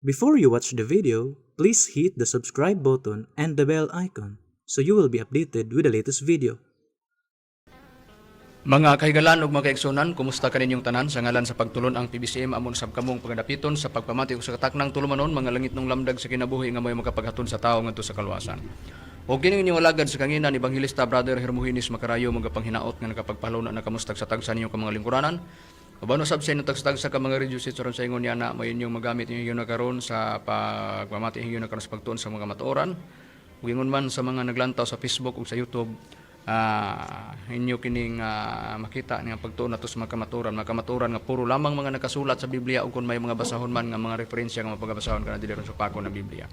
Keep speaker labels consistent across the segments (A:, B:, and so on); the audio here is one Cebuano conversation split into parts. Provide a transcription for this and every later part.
A: Before you watch the video, please hit the subscribe button and the bell icon so you will be updated with the latest video.
B: Mga kahigalan ug mga kaigsunan, kumusta kaninyong tanan? Sa ngalan sa pagtulon ang PBCM, amon sab kamong pagadapiton sa pagpamati ug sa kataknang tulumanon, Mga Langitnong Lamdag sa Kinabuhi, nga may makapaghatod sa tawo ngadto sa kaluwasan. Og kini inyong alagad sa kanginan, Ebanghilista Brother Hermogenes Makarayo, mga panghinaot nga nakapagpaluna na kamustag sa tagsa ninyo ka mga lingkuranan. Uban usab sa inyong tagsa ka mga radio sets aron sa ingon niya na may inyong magamit inyo na karon sa pagpamati inyo na karon sa pagtuon sa mga matuoran. Ug ingon man sa mga naglantaw sa Facebook ug sa YouTube, inyo kining makita nga pagtuon nato sa mga kamatuoran nga puro lamang mga nakasulat sa Biblia ug kung may mga basahon man nga mga referensya nga mapagabasahon kana dili ron sa pako ng Biblia.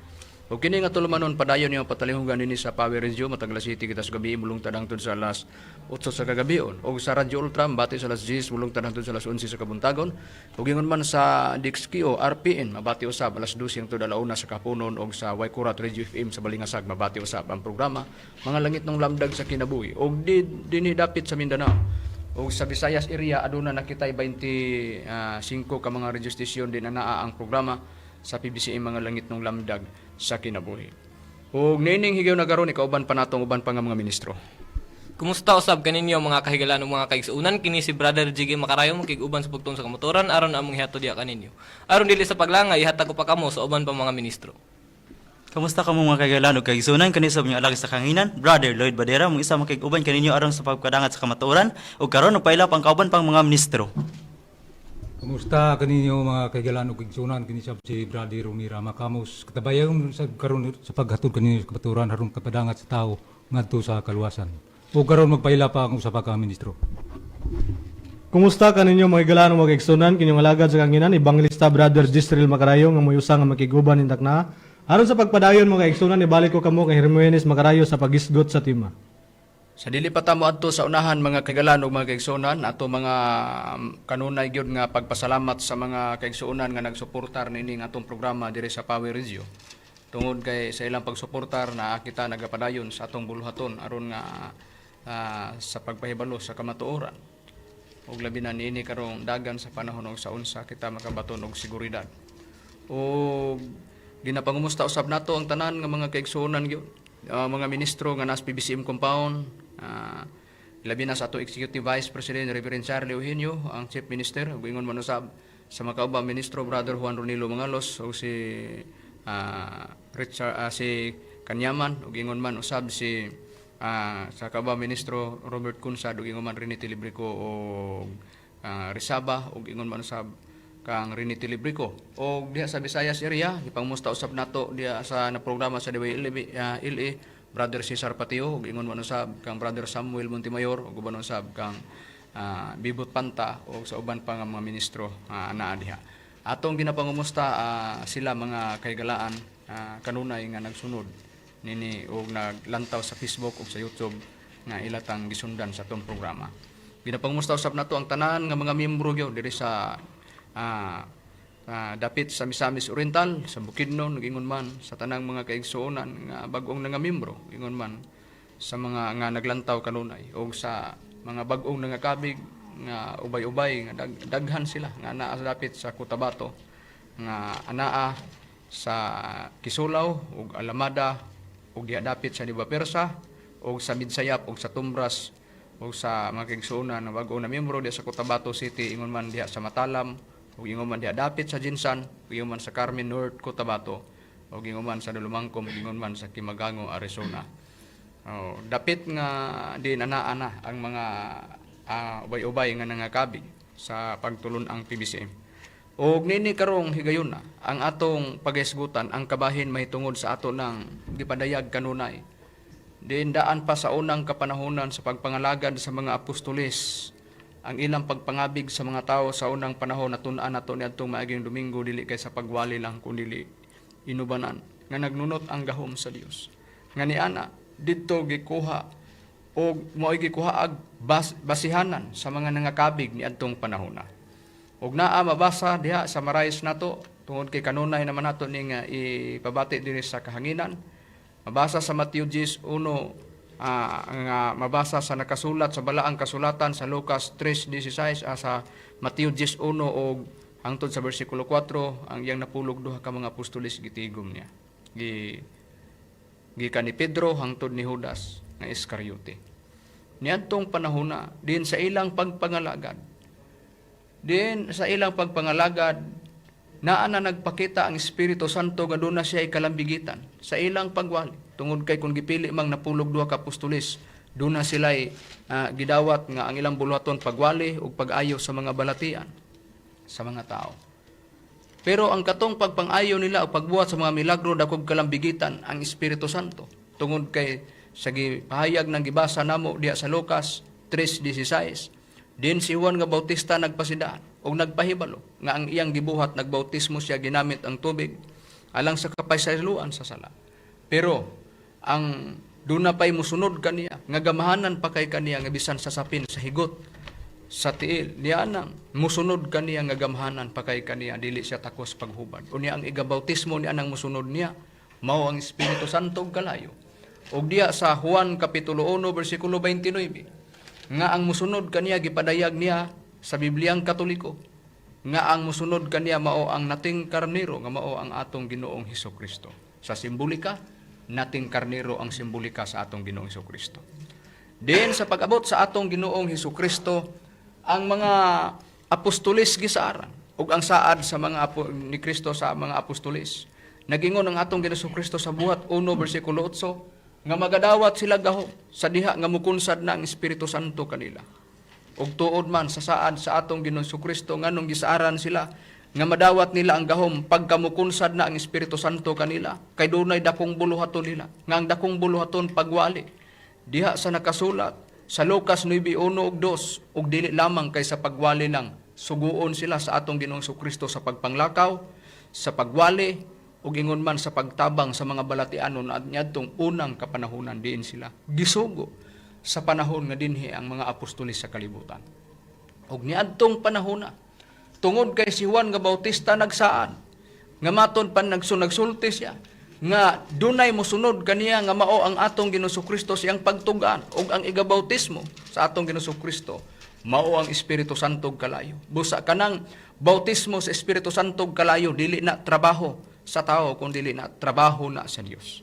B: Ug kini nga tulumanon, padayon niyo patalihugan dinhi sa Power Radio matag alas 7 kita sa gabi, mulungtad hangtod sa alas 8 sa kagabion. Ug sa Radyo Ultra mabati sa alas 10, mulungtad hangtod sa alas 11 sa kabuntagon. Ug ingon man sa DXQO RPN, mabati usab alas 12 hangtod alauna sa kapunon, ug sa Waikurat Radio FM sa Balingasag, mabati usab ang programa Mga Langitnong Lamdag sa Kinabuhi. Ug di dinhi dapit sa Mindanao ug sa Visayas area, aduna na kitay 25 ka mga radio station din anaa ang programa sa PBCM Mga Langitnong Lamdag sa Kinabuhi. Ug niining higayon na karon, ikauban pa natong uban pa nga mga ministro.
C: Kumusta usab kaninyo, mga kahigalan ug mga kaigsuunan? Kini si Brother Jiggy Makarayo, makig-uban sa pagtuon sa kamatuoran aron among ihatod diha kaninyo. Aron dili sa paglangay, ihatag ko pa kamo sa uban pa mga ministro.
D: Kamusta kamo, mga kaigalan ug kaigsunan? Kani sa inyong alagad sa kanginan, Brother Lloyd Badera, mong isa makig-uban kaninyo aron sa pagkadangat sa kamatuoran, ug karon nagpaila pang kauban pang mga ministro.
E: Kumusta kaninyo, mga kaigalan ug igsunan? Kini siya si Brother Romira Makamos, katabayan sa karon sa paghatod kaninyo sa kamatuoran aron kapadangat sa tao ngadto sa kaluwasan. Ug karon magpaila pa ang usa pa ka ministro.
F: Kumusta kaninyo, mga higalan ug mga kaigsunan? Kinyong alagad sa kanginan, Evangelista Brother Jisreel Makarayo, nga moy usa nga makiguban ning takna. Aron sa pagpadayon, mga kaigsunan, ibalik ko kamo kay Hermogenes Makarayo sa paghisgot sa tema.
B: Sa dili pa ta moadto sa unahan, mga kaigalan ug mga kaigsuonan, ato mga kanunay gyud nga pagpasalamat sa mga kaigsuonan nga nagsuportar nining atong programa diri sa Power Radio. Tungod kay sa ilang pagsuportar na kita nagapadayon sa atong buluhaton aron nga sa pagpahibalo sa kamatuoran. Ug labi na niini karong dagan sa panahon og sa unsa kita makabaton og seguridad. O ginapangumusta usab nato ang tanan nga mga kaigsuonan gyud, mga ministro nga nas PBCM compound, labi na sa ato Executive Vice President Reverend Charlie Eugenio, ang Chief Minister, ug ingon man usab sa makaubang ministro Brother Juan Ronilo Mangalos ug si Richard, si Kanyaman, ug ingon man usab si sa kaubang ministro Robert Kunsad, ug ingon man Rene Tilibrico ug Risaba, ug ingon man usab kang Rene Tilibrico. Og diha sa Visayas area, ipangmusta usab nato diha sa na programa sa DYLB, LA, Brother Cesar Patio, ug ingon man usab kang Brother Samuel Montemayor, ug uban usab kang Bibot Panta ug sa uban pa nga mga ministro anaa diha. Atong ginapangumusta sila, mga kahigalaan, kanunay nga nagsunod nini ug naglantaw sa Facebook ug sa YouTube nga ilatang gisundan sa atong programa. Ginapangumusta usab nato ang tanan nga mga miyembro gyud diri sa dapit sa Misamis Oriental, sa Bukidnon, ingon man sa tanang mga kaigsuonan nga bag-ong nga miyembro, ingon man sa mga nga naglantaw kanunay o sa mga bag-ong nangakabig nga ubay-ubay nga daghan sila nga naa dapit sa Cotabato, nga anaa sa Kisulaw ug Alamada ug diha dapit sa Nueva Persa ug sa Midsayap ug sa Tumbras ug sa mga kaigsuonan nga bag-o na miyembro diha sa Cotabato City, ingon man diha sa Matalam ug ingon man diha dapit sa GenSan, ug ingon man sa Carmen North Cotabato, ug ingon man sa Dulumangkom, ug ingon man sa Kimagango, Arizona. Oh, dapit nga din anaa na ang mga ubay-ubay nga nangakabig sa pagtulon ang PBCM. Og nini karong higayon na ang atong paghisgutan ang kabahin mahitungod sa ato ng gipadayag kanunay. Din daan pa sa unang kapanahonan sa pagpangalagad sa mga apostoles, ang ilang pagpangabig sa mga tao sa unang panahon, natun-an nato niadtong maaging Domingo, dili kay sa pagwali lang kundi inubanan nga nagnunot ang gahom sa Dios. Nga niana didto gikuha og mo'y gikuha ag basihanan sa mga nangakabig niadtong panahona. Ug naa mabasa diha sa Marais nato tungod kay kanunay naman nato ning ipabati dinhi sa kahanginan. Mabasa sa Mateo 10:1, nga mabasa sa nakasulat sa balaang kasulatan sa Lucas 3:16, sa Mateo 10:1 og Hangtod sa bersikulo 4, ang iyang napulog duha ka mga apostoles gitigom niya. Gikan ni Pedro hangtod ni Judas nga Iskariote. Niadtong panahona din sa ilang pagpangalagad. Din sa ilang pagpangalagad, naa na nagpakita ang Espiritu Santo nga doon na siya ikalambigitan sa ilang pagwali. Tungod kay kung gipili mang napulog duha ka apostoles, doon na sila'y gidawat nga ang ilang buluhaton pagwali ug pag-ayo sa mga balatian sa mga tao. Pero ang katong pagpangayo nila o pagbuhat sa mga milagro, dakog kalambigitan ang Espiritu Santo. Tungod kay sa gipahayag ng gibasa namo diha sa Lucas 3:16, din si Juan nga Bautista nagpasidaan o nagpahibalo nga ang iyang gibuhat, nagbautismo siya ginamit ang tubig alang sa kapasayloan sa sala. Pero ang duna pa'y musunod kaniya nga gamahanan pa kay kaniya nga bisan sa sapin sa higot sa tiil niya nang musunod kaniya nga gamhanan pa kay kaniya, dili siya takos paghubad. Unya ang igabautismo niya nang musunod niya mao ang Espiritu Santo ug kalayo. Ug diya sa Juan kapitulo 1 bersikulo 29 nga ang musunod kaniya, gipadayag niya sa Bibliang Katoliko nga ang musunod kaniya mao ang nating karnero nga mao ang atong Ginoong Hesus Kristo. Sa simbolika, nating karnero ang simbolika sa atong Ginoong Hesus Kristo. Din sa pag-abot sa atong Ginoong Hesus Kristo, ang mga apostoles gisaaran ug ang saad sa mga ni Kristo sa mga apostoles. Nagingon ang atong Ginoong Kristo sa Buhat 1 bersikulo 8 nga magadawat sila gahom sa diha nga mukunsad na ang Espiritu Santo kanila. Ug tuod man sa saad sa atong Ginoong Kristo nganong gisaaran sila nga madawat nila ang gahom pagkamukunsad na ang Espiritu Santo kanila, kay dunay dakong buluhaton nila nga ang dakong buluhaton pagwali diha sa nakasulat sa Lucas 9:1 ug 2. Ug dili lamang kay sa pagwali lang, suguon sila sa atong Ginoong Kristo sa pagpanglakaw, sa pagwali ug ingon man sa pagtabang sa mga balatianon at niadtong unang kapanahunan diin sila gisugo sa panahon nga dinhi ang mga apostoles sa kalibutan. Ug niadtong panahona, tungod kay si Juan nga Bautista nagsaad nga maton pan nagsulti siya nga dunay mosunod kaniya nga mao ang atong Ginoong Kristo siyang pagtug-an, ug ang igabautismo sa atong Ginoong Kristo mao ang Espiritu Santo ug kalayo. Busa kanang bautismo sa Espiritu Santo ug kalayo dili na trabaho sa tao kun dili na trabaho na sa Dios.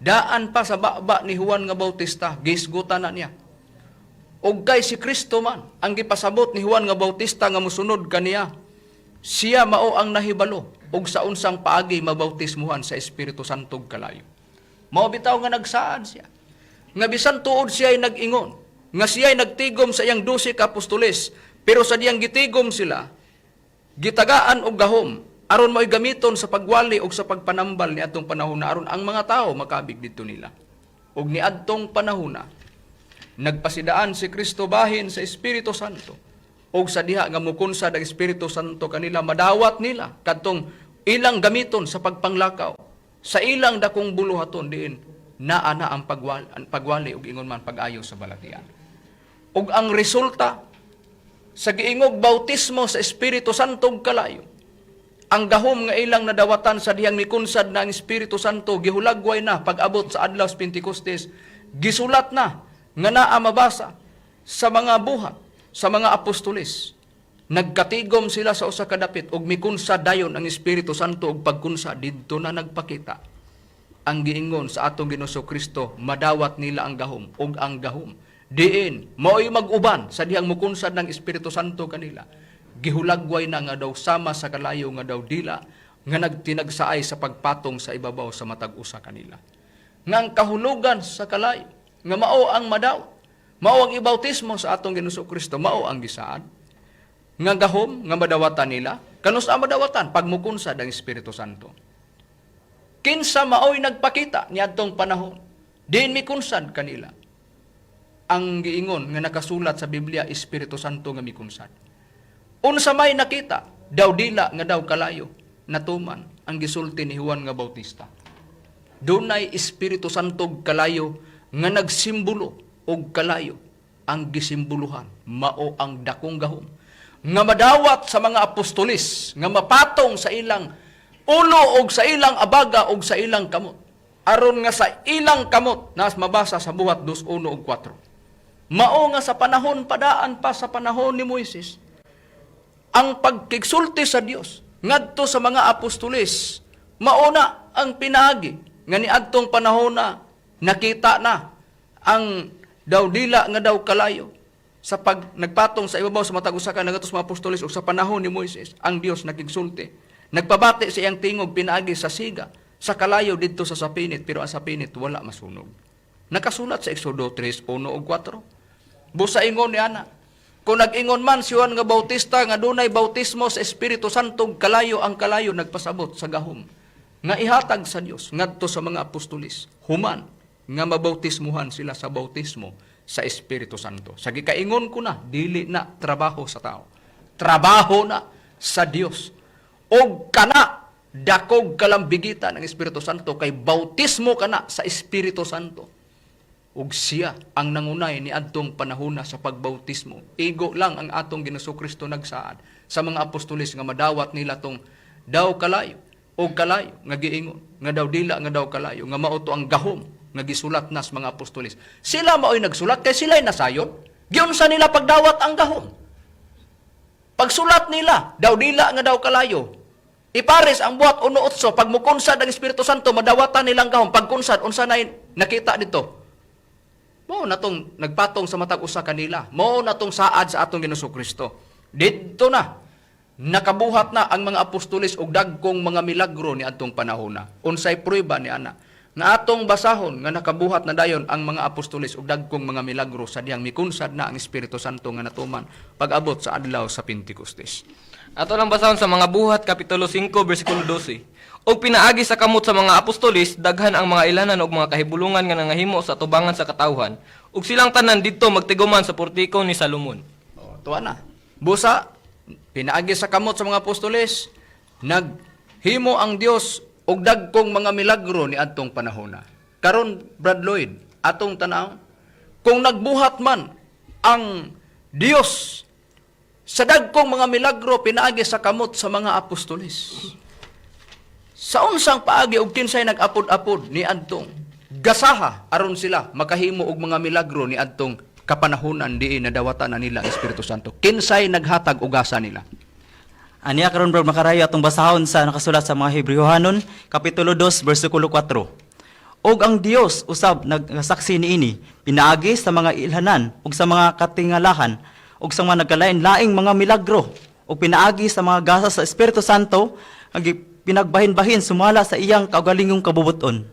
B: Daan pa sa baba ni Juan nga Bautista, gisgutan na niya. Og kay si Kristo man, ang gipasabot ni Juan nga Bautista nga musunod kaniya, siya mao ang nahibalo og sa unsang paagi mabautismuhan sa Espiritu Santo ug kalayo. Mao bitaw nga nagsaad siya nga bisan tuod siya ay nag-ingon nga siya ay nagtigom sa iyang 12 ka apostoles, pero sa diyang gitigom sila, gitagaan og gahom aron mao'y gamiton sa pagwali og sa pagpanambal niadtong panahon na aron ang mga tao makabig didto nila. Og niadtong panahon na nagpasidaan si Kristo bahin sa Espiritu Santo, og sa diha nga mukunsad ang Espiritu Santo kanila, madawat nila kadtong ilang gamiton sa pagpanglakaw sa ilang dakong buluhaton diin naa na ang pagwali ug ingon man pag-ayo sa balatian. Ug ang resulta sa giingog bautismo sa Espiritu Santo ug kalayo, ang gahom nga ilang nadawatan sa dihang mikunsad na ang Espiritu Santo, gihulagway na pag-abot sa adlaw sa Pentecostes, gisulat na nga naa mabasa sa mga Buhat sa mga Apostoles. Nagkatigom sila sa usa ka dapit ug mikunsad dayon ang Espiritu Santo, ug pagkunsa didto na nagpakita ang giingon sa atong Ginoong Kristo, madawat nila ang gahom. Ug ang gahom diin mao'y mag-uban sa dihang mukunsad ng Espiritu Santo kanila, gihulagway na nga daw sama sa kalayo nga daw dila nga nagtinagsaay sa pagpatong sa ibabaw sa matag usa kanila. Nga ang kahulugan sa kalayo nga mao ang madaw, mao ang ibautismo sa atong Ginoong Kristo, mao ang gisaad nga gahom nga madawatan nila. Kanus-a madawatan? Pagmukunsad ang Espiritu Santo. Kinsa maoy nagpakita niadtong panahon diin mikunsad kanila? Ang giingon nga nakasulat sa Biblia, Espiritu Santo nga mikunsad. Unsa may nakita? Daw dila nga daw kalayo. Natuman ang gisulti ni Juan nga Bautista. Dunay Espiritu Santo ug kalayo nga nagsimbolo, og kalayo ang gisimboluhan mao ang dakong gahom nga madawat sa mga apostolis nga mapatong sa ilang ulo og sa ilang abaga og sa ilang kamot, aron nga sa ilang kamot nas mabasa sa Buhat 2:1 ug 4. Mao nga sa panahon padaan pa sa panahon ni Moises. Ang pagkigsulti sa Dios ngadto sa mga apostoles, mauna ang pinaagi nga niadtong panahona nakita na ang daw dila nga daw kalayo sa pag nagpatong sa ibabaw sa matag usa ka nagatos mga apostoles, ug sa panahon ni Moises ang Dios nakigsulti, nagpabati sa iyang tingog pinaagi sa siga sa kalayo didto sa sapinit, pero ang sapinit wala masunog. Nakasulat sa Exodo 3:1 ug 4. Busa ingon ni ana, kung nag-ingon man si Juan nga Bautista nga dunay bautismo sa Espiritu Santo ug kalayo, ang kalayo nagpasabot sa gahom nga ihatag sa Dios ngadto sa mga apostoles human nga mabautismuhan sila sa bautismo sa Espiritu Santo. Sa gikaingon ko na, dili na trabaho sa tao. Trabaho na sa Dios. Og kana dakog kalambigitan ang Espiritu Santo kay bautismo kana sa Espiritu Santo. Ug siya ang nangunay ni adtong panahona sa pagbautismo. Igo lang ang atong Ginoong Kristo nagsaad sa mga apostoles nga madawat nila tong daw kalayo o kalayo nga giingon nga daw dila nga daw kalayo nga mao to ang gahom nga gisulat nas mga apostoles. Sila mao'y nagsulat kay sila'y nasayod. Giunsa nila pagdawat ang gahom? Pagsulat nila, daw dila nga daw kalayo. Ipares ang buhat 1:8, pag mukunsad ang Espiritu Santo, madawatan nilang gahom. Pagkunsad, unsa na nakita dito? Mao na tong nagpatong sa matag usa kanila. Mao na tong saad sa atong Ginoong Kristo. Didto na nakabuhat na ang mga apostoles og dagkong mga milagro ni adtong panahona. Unsay prueba ni ana? Nga atong basahon nga nakabuhat na dayon ang mga apostoles og dagkong mga milagro sa diyang mikunsad na ang Espiritu Santo nga natuman pag-abot sa adlaw sa Pentecostes.
C: Ato lang basahon sa Mga Buhat kapitulo 5 bersikulo 12. Og pinaagi sa kamot sa mga apostolis daghan ang mga ilanan og mga kahibulungan nga nangahimo sa tubangan sa katawhan. Ug silang tanan didto magtiguman sa portiko ni Salomon.
B: O, tuwa na. Busa, pinaagi sa kamot sa mga apostoles, naghimo ang Dios og dagkong mga milagro ni adtong panahona. Karon, Brad Lloyd, atong tanaw, kung nagbuhat man ang Dios sa dagkong mga milagro pinaagi sa kamot sa mga apostoles, sa unsang paagi og kinsay nag-apod-apod ni adtong gasaha aron sila makahimo og mga milagro ni adtong kapanahonan diin nadawatan na nila ang Espiritu Santo? Kinsay naghatag og gasa nila?
D: Aniya karon, bro Makarayo, atong basahon sa nakasulat sa Mga Hebreohanon kapitulo 2 bersikulo 4. Og ang Dios usab nagsaksi niini pinaagi sa mga ilhanan ug sa mga katingalahan ug sa mga nagkalain-laing mga milagro ug pinaagi sa mga gasa sa Espiritu Santo ang pinagbahin-bahin sumala sa iyang kaugalingong kabubuton.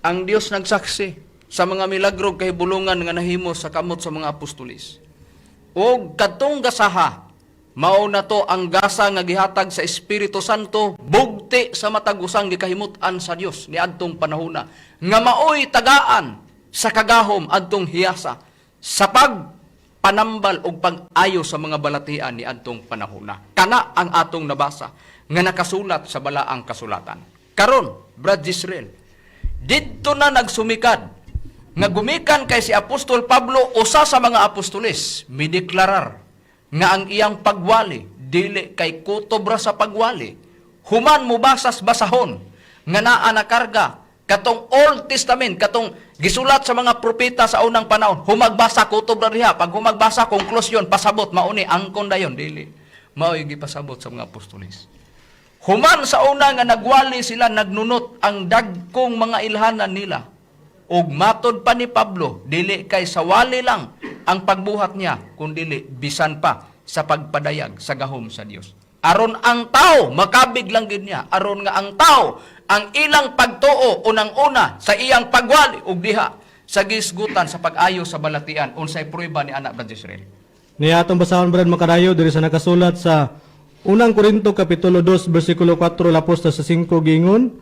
B: Ang Dios nagsaksi sa mga milagro ug kahibulungan nga nahimo sa kamot sa mga apostolis. Og kadtong gasaha, mao na to ang gasa nga gihatag sa Espiritu Santo bugti sa matag usang gikahimut-an sa Dios niadtong panahona nga maoy tagaan sa kagahom adtong hiyasa sa pagpanambal og pag-ayo sa mga balatian ni adtong panahona. Kana ang atong nabasa nga nakasulat sa balaang kasulatan. Karon, Brad Israel, didto na nagsumikad nga gumikan kay si Apostol Pablo, usa sa mga apostoles, mideklarar nga ang iyang pagwali dili kay kutob ra sa pagwali human mubasas basahon nga naa na karga katong Old Testament, katong gisulat sa mga propeta sa unang panahon. Humagbasa, kutob ra diha. Pag humagbasa, konklusyon, pasabot mauni angkon dayon. Dili mao'y gipasabot sa mga apostoles. Human sa una nga nagwali sila, nagnunot ang dagkong mga ilhanan nila. Ug matod pa ni Pablo, dili kay sa wali lang ang pagbuhat niya, kundili bisan pa sa pagpadayag sa gahom sa Dios. Aron ang tao makabig lang gid niya, aron nga ang tao ang ilang pagtuo unang-una sa iyang pagwali ug diha sa gisgutan sa pag-ayo sa balatian. Unsay prueba ni anak, Brad Israel?
F: Niya atong basahon, Brad Makarayo, diri sa nakasulat sa Unang Korinto kapitulo 2 bersikulo 4 lapos ta sa 5, gingon,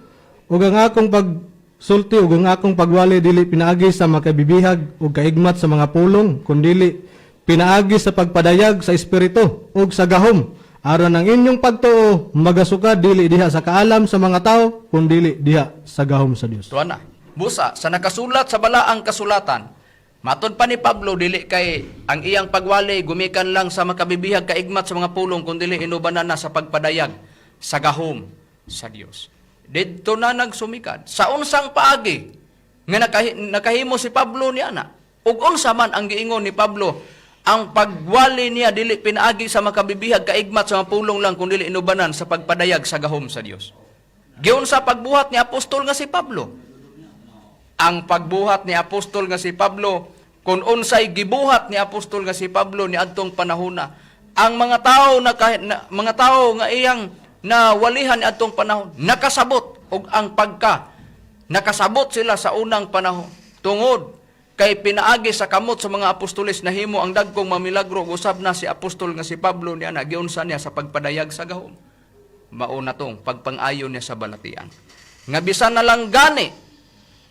F: "Ug ang akong pagsulti ug ang akong pagwali dili pinaagi sa makabibihag ug kaigmat sa mga pulong, kundili pinaagi sa pagpadayag sa espiritu ug sa gahom, aron ang inyong pagtuo magasuka dili diha sa kaalam sa mga tao, kundili diha sa gahom sa Dios."
B: Tuwa na. Busa, sa nakasulat sa balaang kasulatan, matod pa ni Pablo, dili kay ang iyang pagwali gumikan lang sa makabibihag kaigmat sa mga pulong, kundili inubanan na sa pagpadayag sa gahom sa Dios. Didto na nagsumikad. Sa unsang paagi nga nakahimo si Pablo ni ana? Ug unsa man ang giingon ni Pablo? Ang pagwali niya dili pinaagi sa makabibihag kaigmat sa mga pulong lang kun dili inubanan sa pagpadayag sa gahom sa Dios. Giunsa pagbuhat ni apostol nga si Pablo? Ang pagbuhat ni apostol nga si Pablo, kung unsay gibuhat ni apostol nga si Pablo niadtong panahona, ang mga tao na, mga tao nga iyang nawalihan niadtong panahon nakasabot og ang pagka nakasabot sila sa unang panahon tungod kay pinaagi sa kamot sa mga apostoles nahimo ang dagkong mamilagro ug usab na si apostol nga si Pablo niya na giunsa niya sa pagpadayag sa gahom, mao na tong pagpangayo niya sa balatian nga bisan na lang gani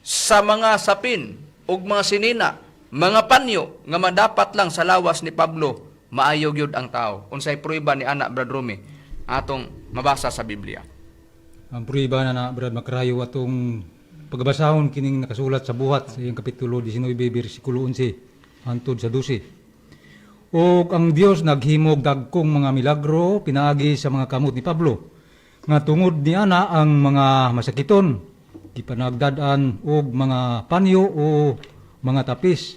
B: sa mga sapin ug mga sinina, mga panyo nga madapat lang sa lawas ni Pablo, maayo gyud ang tao. Unsay prueba ni ana, Brad Rumi, atong mabasa sa Biblia?
E: Ang prueba na na, Brad Makrayo, atong pagbasahon kining nakasulat sa Buhat sa iyang kapitulo 19 bersikulo 11 hangtod sa 12. Og ang Dios naghimog dagkong mga milagro pinaagi sa mga kamot ni Pablo nga tungod niana ang mga masakiton gipanagdad-an og mga panyo o mga tapis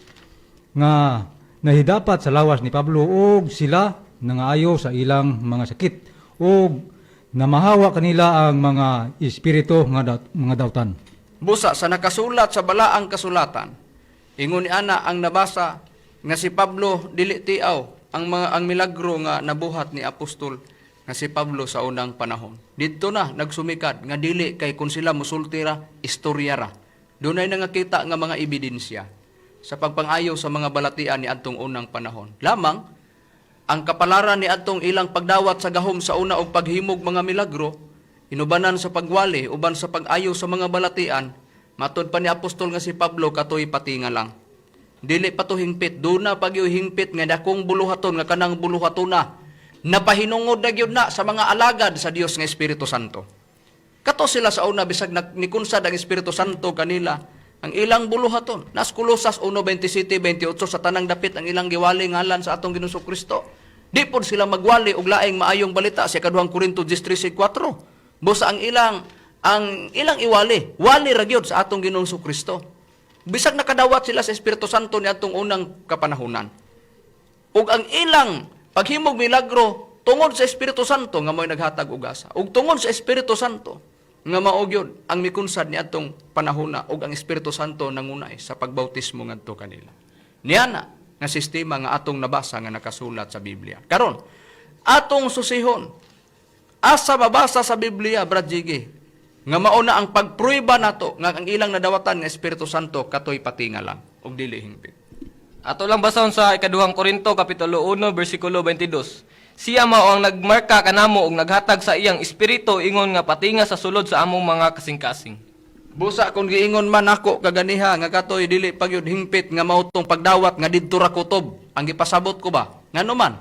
E: nga nahidapat sa lawas ni Pablo og sila nangaayo sa ilang mga sakit og namahawa kanila ang mga espiritu nga mga dautan.
B: Busa sa nakasulat sa balaang kasulatan, ingon ni ana ang nabasa nga si Pablo dili tiaw ang mga ang milagro nga nabuhat ni apostol nga si Pablo sa unang panahon. Didto na nagsumikad nga dili kay kun sila musulti ra, istorya ra. Dunay nangakita nga mga ebidensya sa pagpangayo sa mga balatian ni adtong unang panahon. Lamang ang kapalaran ni adtong ilang pagdawat sa gahom sa una og paghimog mga milagro, inubanan sa pagwali uban sa pag-ayo sa mga balatian, matud pa ni apostol nga si Pablo katoy patinga lang. Dili pa to hingpit, duna pa gyud hingpit nga dakong buluhaton nga kanang buluhatona napahinungod na gyud na sa mga alagad sa Dios nga Espiritu Santo. Kato sila sa una bisag nikunsad ang Espiritu Santo kanila ang ilang buluhaton. Nas Kolosas 1:27 28 sa tanang dapit ang ilang giwali ngalan sa atong Ginoong Kristo. Di pod sila magwali og laing maayong balita sa ikaduhang Korinto 10:34. Busa ang ilang iwali, wali ra gyud sa atong Ginoong Kristo. Bisag nakadawat sila sa Espiritu Santo niadtong unang kapanahunan. Ug ang ilang paghimog milagro tungod sa Espiritu Santo nga mo'y naghatag og asa. Ug tungod sa Espiritu Santo nga mao gyud ang mikunsad niadtong panahona ug ang Espiritu Santo nangunay sa pagbautismo ngadto kanila. Niana nga sistema nga atong nabasa nga nakasulat sa Biblia. Karon, atong susihon asa mabasa sa Biblia, Brad Jiggy, nga mao na ang pagprueba nato nga ang ilang nadawatan nga Espiritu Santo katoy patinga lang ug dili hingpit.
C: Ato lang basahon sa ikaduhang Korinto kapitulo 1 bersikulo 22. Siya mao ang nagmarka kanamo ug naghatag sa iyang espiritu ingon nga patinga sa sulod sa among mga kasing-kasing.
B: Busa kung giingon man ako kaganiha nga katoy dili pagyud hingpit nga mao tong pagdawat nga didto ra kutob ang gipasabot ko ba, ngano man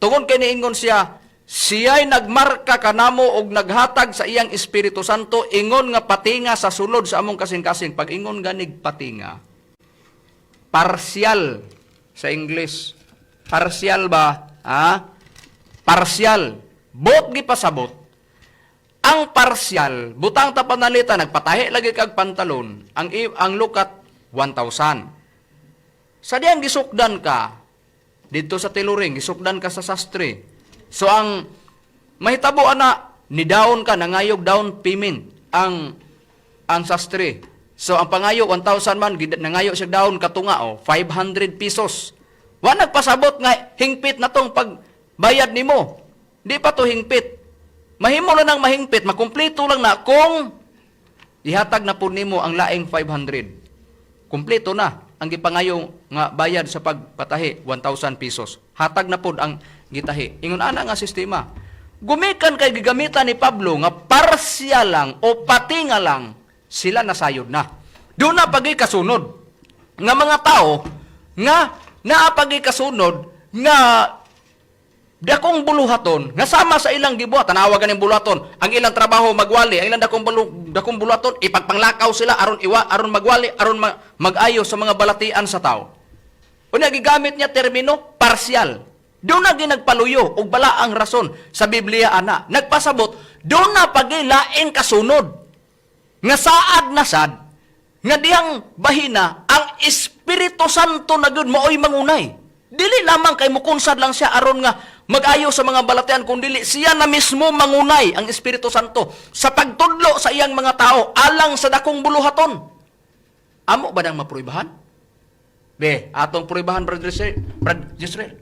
B: tungod kay niingon siya, siya'y nagmarka kanamo og naghatag sa iyang Espiritu Santo ingon nga patinga sa sulod sa among kasing-kasing. Pag ingon ganig patinga, partial sa English, partial ba, ha? Partial, bot gipasabot ang partial, butang ta panalita, nagpatahi lagi kag pantalon, ang lukat 1,000. Sa diyang gisukdan ka, dito sa tailoring, gisukdan ka sa sastre. So ang mahitabo ana, ni down ka, nangayog down payment ang sastre. So ang pangayo 1,000 man, nangayo siya down katunga oh, 500 pesos. Wa nagpasabot nga hingpit na tong pagbayad nimo. Di pa to hingpit. Mahimo na nang mahingpit, makumpleto lang na kung ihatag na po nimo ang laing 500. Kumpleto na ang gipangayo nga bayad sa pagpatahi, 1,000 pesos. Hatag na pod ang gitahi. Ingon ana nga sistema. Gumikan kay gigamitan ni Pablo nga parsyal lang o patinga lang, sila nasayod na. Doon na pagi kasunod nga mga tao nga naa pagi kasunod nga dakong buluhaton nga sama sa ilang gibuhat. Tanawa ganing buluhaton, ang ilang trabaho magwali, ang ilang dakong buluhaton ipagpanglakaw sila aron iwa, aron magwali, aron mag-ayo sa mga balatian sa tao. Unya gigamit niya termino parsyal. Doon na ginagpaluyo og bala ang rason sa Biblia ana nagpasabot doon na pagilaing kasunod nga saad na sad nga diyang bahina ang Espiritu Santo na gyud maoy mangunay.
G: Dili lamang kay mukunsad lang siya aron nga mag-ayo sa mga balatian, kung dili siya na mismo mangunay, ang Espiritu Santo, sa pagtudlo sa iyang mga tao alang sa dakong buluhaton. Amo ba nang mapruibahan? Be, atong pruibahan, Brother Jisrael, Brad Jisrael,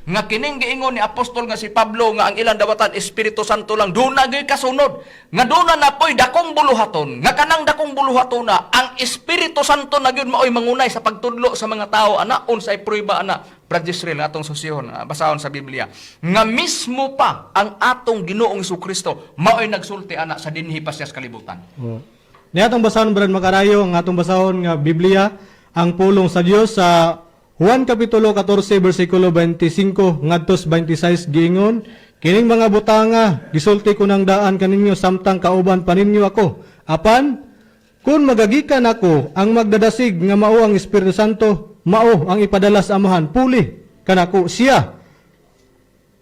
G: nga kining giingon ni apostol nga si Pablo nga ang ilang dawatan Espiritu Santo lang, doon na gyud kasunod nga doon na napoy dakong buluhaton, nga kanang dakong buluhaton na ang Espiritu Santo na gyud maoy mangunay sa pagtudlo sa mga tao ana. Unsay pruiba ana, Brad Jisrael, nga atong susihon, basahon sa Biblia nga mismo pa ang atong Ginoong Kristo maoy nagsulti ana sa dinhi pa siya sa kalibutan?
F: Oh. Niya atong basahon, Brad Makarayo, ang atong basahon nga Biblia, ang pulong sa Dios sa Juan Kapitulo 14 bersikulo 25 ngadto sa 26, giingon, "Kining mga butanga gisulti ko nang daan kaninyo samtang kauban pa ninyo ako. Apan kun magagikan ako, ang magdadasig nga mao ang Espiritu Santo, mao ang ipadala sa Amahan puli kanako, siya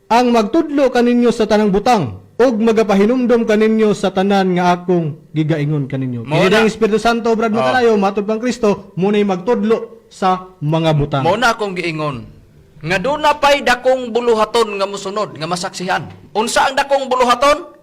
F: ang magtudlo kaninyo sa tanang butang ug magapahinumdom kaninyo sa tanan nga akong gigaingon kaninyo."
G: Mao
F: Kini
G: na.
F: ang Espiritu Santo, Brad Makarayo, matod pang Kristo, muna'y magtudlo sa mga butang.
G: Mao na akong giingon nga doon na pa'y dakong buluhaton nga mosunod nga masaksihan. Unsa ang dakong buluhaton?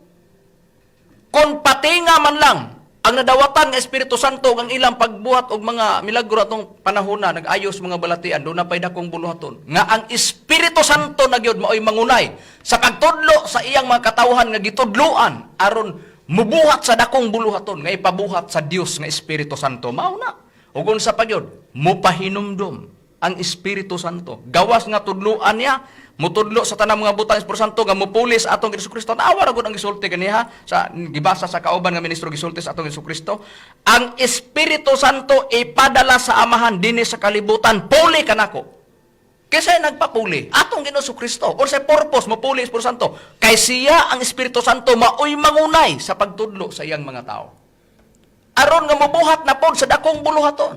G: Kung patinga man lang ang nadawatan nga Espiritu Santo ang ilang pagbuhat og mga milagro atong panahona, nag-ayos mga balatian, doon na pa'y dakong buluhaton nga ang Espiritu Santo na gyud maoy mangunay sa pagtudlo sa iyang mga katawhan nga gitudloan aron mubuhat sa dakong buluhaton nga ipabuhat sa Dios nga Espiritu Santo. Mao na. Ug unsa pa gyud, mupahinumdom ang Espiritu Santo. Gawas nga tudloan niya, mutudlo sa tanang mga butang Espiritu Santo nga mupulis atong Hesus Kristo. Tanawa ra gud ang gisulti kaniha sa gibasa sa kauban nga ministro, gisulti sa atong Hesus Kristo. Ang Espiritu Santo ipadala sa Amahan dinhi sa kalibutan puli kanako. Kaysa nagpapuli atong Ginoo Kristo. Unsay purpose mopuli Espiritu Santo? Kay siya ang Espiritu Santo maoy mangunay sa pagtudlo sa iyang mga tao, aron nga mobuhat na pod sa dakong buluhaton.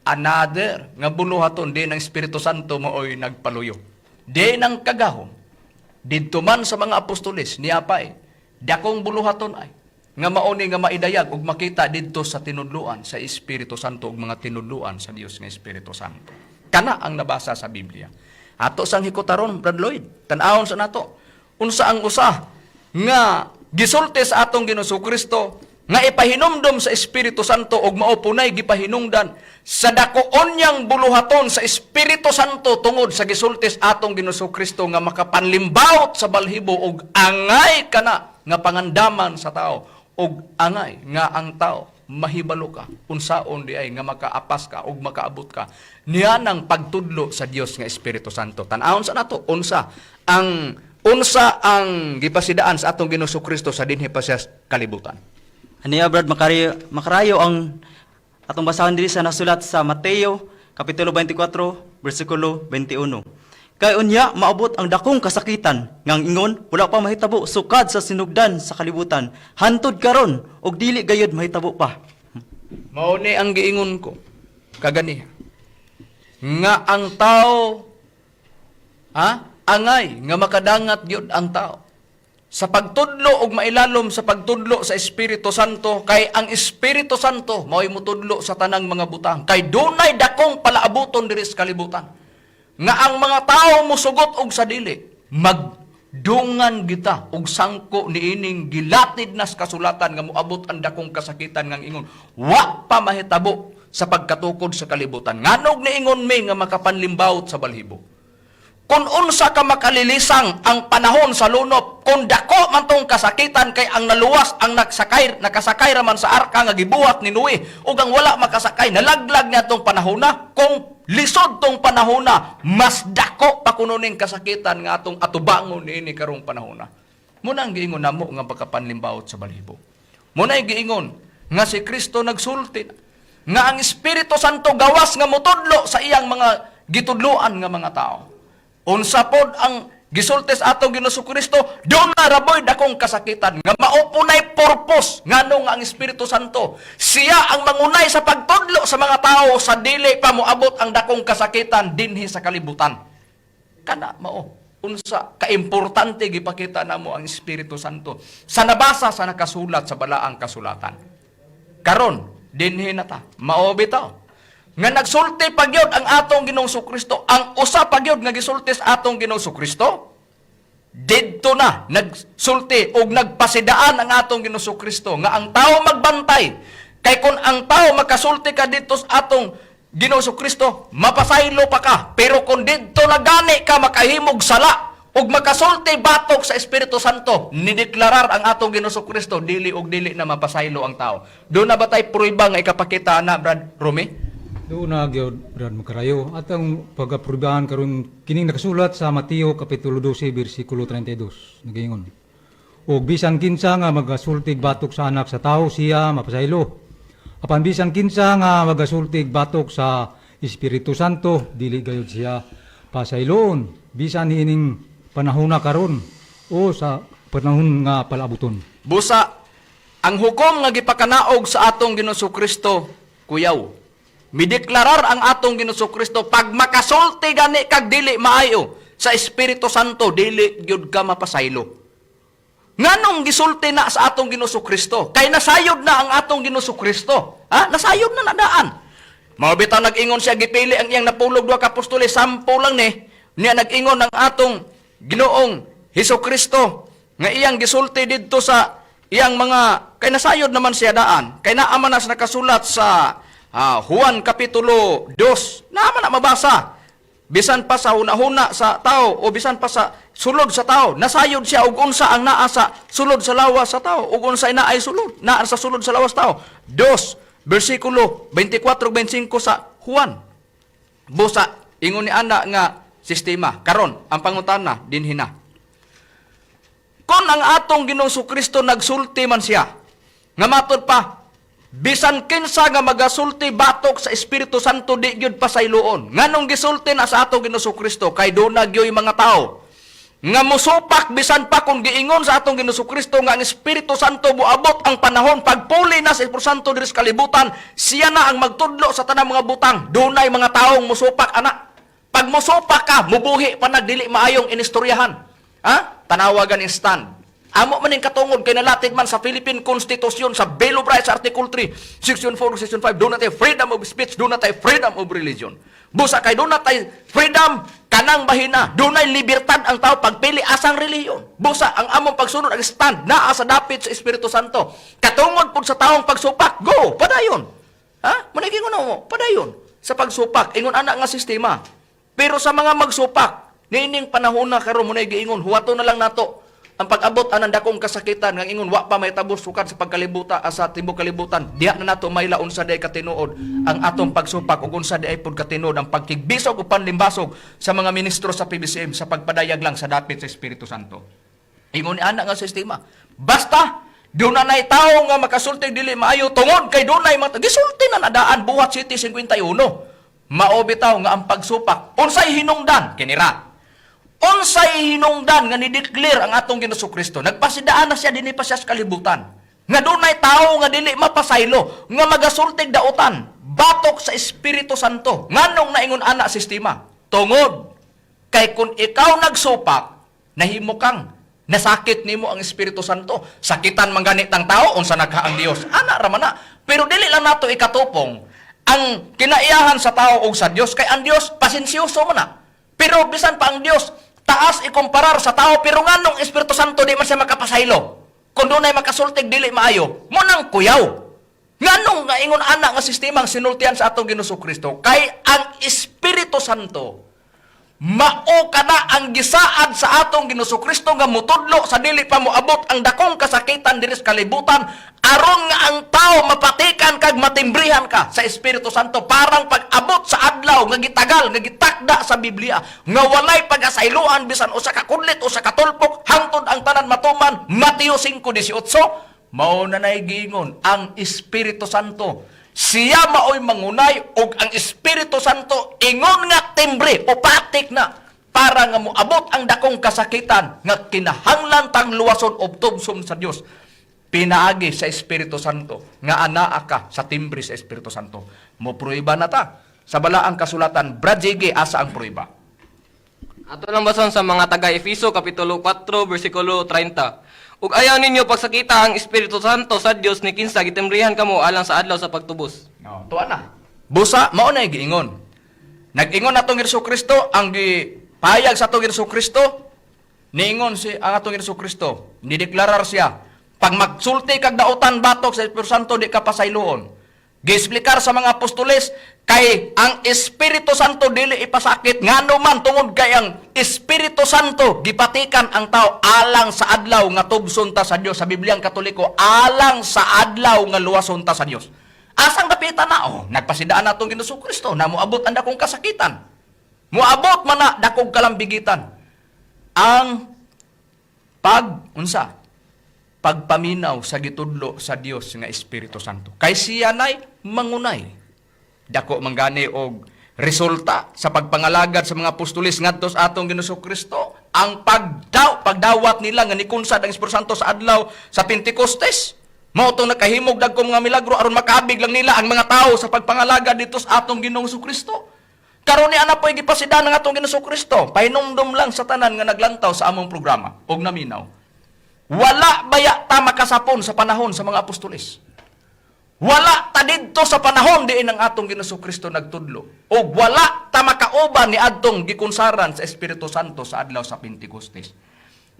G: Another nga buluhaton din ang Espiritu Santo maoy nagpaluyo. Di ng kagahom. Didto man sa mga apostoles niapay dakong buluhaton ay nga mauni nga maidayag ug makita didto sa tinudluan sa Espiritu Santo ug mga tinudluan sa Dios nga Espiritu Santo. Kana ang nabasa sa Biblia. Ato sang hikotaron, Brad Lloyd, tan-awon sa nato. Unsa ang usa nga gisulti sa atong Ginoong Kristo nga ipahinumdom sa Espiritu Santo ug mao punay gipahinungdan sa dakoon niyang buluhaton sa Espiritu Santo tungod sa gisulti sa atong Ginoong Kristo nga makapanlimbawot sa balhibo ug angay kana nga pangandaman sa tao ug angay nga ang tao mahibalo ka unsaon di ay nga makaapas ka ug makaabot ka niya ng pagtudlo sa Dios nga Espiritu Santo? Tan-awon sa nato unsa ang gipasidaan sa atong Ginoong Kristo sa dinhi pa siya kalibutan.
D: Aniya, Brad Makarayo, Makarayo, ang atong basahon diri sa nasulat sa Mateo kapitulo 24 bersikulo 21. "Kay unya maabot ang dakong kasakitan ngang ingon wala pa mahitabo sukad sa sinugdan sa kalibutan hantod karon ug dili gayud mahitabo pa."
G: Mao ni ang giingon ko kaganiha nga ang tao, ha, angay nga makadangat gyud ang tao sa pagtudlo og mailalom sa pagtudlo sa Espiritu Santo, kay ang Espiritu Santo mao'y mutudlo sa tanang mga butang, kay dunay dakong palaabuton diri sa kalibutan nga ang mga tao musugot og sa dili. Magdungan kita og sangko niining gilatid nas kasulatan nga moabot ang dakong kasakitan ngang ingon wa pa mahitabo sa pagkatukod sa kalibutan. Nganog niingon mi nga makapanlimbawot sa balhibo? Kung unsa ka makalilisang ang panahon sa lunop, kung dako man tong kasakitan, kay ang naluwas ang nagsakay, nakasakay raman sa arka nga gibuhat ni Noe, ug ang wala makasakay nalaglag niya tong panahona. Kung lisod tong panahona, mas dako pa kuno ning kasakitan nga atong atubangon niini karong panahona. Muna ang giingon namo nga pagkapanlimbawot sa balhibo. Muna ang giingon nga si Kristo nagsulti nga ang Espiritu Santo gawas nga motudlo sa iyang mga gitudloan nga mga tao. Unsa pod ang gisulti sa atong Ginoong Kristo? Doon na raboy dakong kasakitan nga mao punay purpose ngano nga ang Espiritu Santo siya ang mangunay sa pagtudlo sa mga tao sa dili pa moabot ang dakong kasakitan dinhi sa kalibutan. Kana mao unsa kaimportante gipakita namo ang Espiritu Santo sa nabasa sa nakasulat sa balaang kasulatan. Karon dinhi na ta, mao bitaw. Nga nagsulti pa gyud ang atong Ginoong Kristo, ang usa pa gyud nga gisulti sa atong Ginoong Kristo, didto na nagsulti og nagpasidaan ang atong Ginoong Kristo nga ang tao magbantay kay kon ang tao makasulti ka didto sa atong Ginoong Kristo, mapasaylo pa ka, pero kung didto na gani ka makahimog sala ug makasulti batok sa Espiritu Santo, nideklarar ang atong Ginoong Kristo, dili og dili na mapasaylo ang tao. Do na ba tay pruiba nga ikapakita na, Brad Rumi?
E: Doon na gyud, Brad Makarayo. At ang pagaprubahan karon kining nakasulat sa Mateo kapitulo 12 bersikulo 32 nagaingon: "Og bisan kinsa nga magasultig batok sa Anak sa Tao, siya mapasaylo. Apan bisan kinsa nga magasultig batok sa Espiritu Santo, dili gayud siya pasayloon bisan niining panahona karon o sa panahon nga palabuton."
G: Busa, ang hukom nga gipakanaog sa atong Ginoong Kristo, kuyaw. Mideklarar ang atong Ginoong Kristo, pag makasulti gani kag dili maayo sa Espiritu Santo, dili gyud ka mapasaylo. Nganong gisulti na sa atong Ginoong Kristo? Kay nasayod na ang atong Ginoong Kristo. Ha? Nasayod na nadaan. Mao bitaw nag-ingon siya, gipili ang iyang napulog duha ka apostoles, 10 lang ni. Niya nag-ingon ang atong Ginoong Hesus Kristo nga iyang gisulti didto sa iyang mga, kay nasayod naman siya daan. Kay naa man na sa nakasulat sa Juan kapitulo 2. Naa man na mabasa. Bisan pa sa hunahuna sa tao o bisan pa sa sulod sa tao, nasayod siya og unsa ang naa sa sulod sa lawas sa tao ug unsa naay sulod, naa sa sulod sa lawas tao. 2 bersikulo 24 25 sa Juan. Busa ingon ni ana nga sistema. Karon ang pangutana dinhi na. Kung ang atong Ginoong Kristo nagsulti man siya, nga matod pa, bisan kinsa nga magasulti batok sa Espiritu Santo, di gyud pasayloon. Nganong gisulti na sa atong Ginoong Kristo? Kay duna gyoy mga tao nga musupak bisan pa kung giingon sa atong Ginoong Kristo nga ang Espiritu Santo moabot ang panahon pagpuli na sa Espiritu Santo diri sa kalibutan, siya na ang magtudlo sa tanang mga butang. Dunay mga taong musupak ana. Pag musupak ka, mubuhi pa nagdili maayong inistoryahan. Ha? Tanawagan in stand. Amo man ning katungod kay nalatig man sa Philippine Constitution sa Bill of Rights Article 3, Section 4, Section 5, doon na tayo freedom of speech, doon na tayo freedom of religion. Busa kay doon na tayo freedom kanang bahina, dunay libertad ang tao pagpili asang relihiyon. Busa ang among pagsunod ang stand naa sa dapit sa Espiritu Santo. Katungod pud sa taong pagsupak, go, padayon. Ha? Maniging mo, padayon sa pagsupak, ingon ana nga sistema. Pero sa mga magsupak, niining panahon na karon mo na giingon, huwato na lang nato ang pag-abot anang dakong kasakitan nga ingon wa pa may tabos sukad sa pagkalibuta sa tibuok kalibutan, diha na nato maila unsa day katinuod ang atong pagsupak ug unsa day pud katinuod ang pagkigbisog ug panlimbasog sa mga ministro sa PBCM sa pagpadayag lang sa dapit sa Espiritu Santo. Ingon ni ana nga sistema. Basta doon na nay tao nga makasulti dili maayo tungod kay dunay mga gisulti na nadaan Buhat City 51. Mao bitaw nga ang pagsupak unsay hinungdan kinira. Unsay hinungdan nga ni-declare ang atong Ginoong Kristo? Nagpasidaan na siya dinhi pa siya sa kalibutan. Nga dunay tao nga dili mapasaylo, nga magasultig dautan, batok sa Espiritu Santo. Nganong naingon ana sistema? Tungod kay kung ikaw nagsupak, nahimo kang nasakit nimo ang Espiritu Santo. Sakitan man ganit ang tao unsa nagha ang Dios. Ana ra man na. Pero dili lang nato ikatupong ang kinaiyahan sa tao og sa Dios, kay ang Dios pasensyoso man na. Pero bisan pa ang Dios taas ikumparar sa tao, pero nganong Espiritu Santo di man siya makapasaylo? Kung dunay makasultig dili maayo, mo nang kuyaw. Nganong nga ingon ana nga sistema ang sinultian sa atong Ginoong Kristo? Kay ang Espiritu Santo mao kana ang gisaad sa atong Ginoong Kristo nga mutudlo sa dili pa moabot ang dakong kasakitan diri sa kalibutan, aron nga ang tao mapatikan kag matimbrihan ka sa Espiritu Santo, parang pag-abot sa adlaw nga gitagal nga gitakda sa Biblia nga walay pag-asayloan bisan usa ka kudlit, usa ka tulpok, hangtod ang tanan matuman, Mateo 5:18. Mao na nay giingon ang Espiritu Santo, siya maoy mangunay, ug ang Espiritu Santo ingon nga timbre o patik na para nga moabot ang dakong kasakitan nga kinahanglan tang luwason og tubsom sa Dios pinaagi sa Espiritu Santo, nga anaa ka sa timbre sa Espiritu Santo. Mo pruiba na ta sa balaang kasulatan. Brad Jiggy, asa ang pruiba?
C: Ato lang bason sa mga taga-Efeso kapitulo 4 bersikulo 30. Ug ayaw ninyo pagsakita ang Espiritu Santo sa Dios ni kinsa gitimbrihan kamo alang sa adlaw sa pagtubos.
G: No, tuwa na. Busa mao na giingon. Nag-ingon atong Hesus Kristo, ang gipayag sa atong Hesus Kristo, niingon si ang atong Hesus Kristo, nideklarar siya, pag magsulti kag dautan batok sa Espiritu Santo, di ka pasayloon. Giexplikar sa mga apostoles kay ang Espiritu Santo dili ipasakit, ngano man tungod kay ang Espiritu Santo gipatikan ang tao alang sa adlaw nga tubson ta sa Dios. Sa Bibliang Katoliko, alang sa adlaw nga luwason ta sa Dios. Asang dapitan na? Oh, nagpasidaan na itong Ginoong Kristo na moabot ang dakong kasakitan. Moabot man na dakong kalambigitan. Ang pag unsa pagpaminaw sa gitudlo sa Dios nga Espiritu Santo. Kay siya nay mangunay. Dako manggani og resulta sa pagpangalagad sa mga apostoles ngadto sa atong Ginoong Kristo, ang pagdawat nila nga nikunsad ang Espiritu Santo sa adlaw sa Pentecostes. Mao tong nakahimog dagkong mga milagro aron makaabig lang nila ang mga tao sa pagpangalagad dito sa atong Ginoong Kristo. Karon ni ana po'y gipasidan ng atong Ginoong Kristo. Pahinumdum lang sa tanan nga naglantaw sa among programa og naminaw. Wala baya ta makasapon sa panahon sa mga apostoles. Wala ta didto sa panahon diin ang atong Ginoong Kristo nagtudlo. O wala ta makauban ni adtong gikunsaran sa Espiritu Santo sa adlaw sa Pentecostes.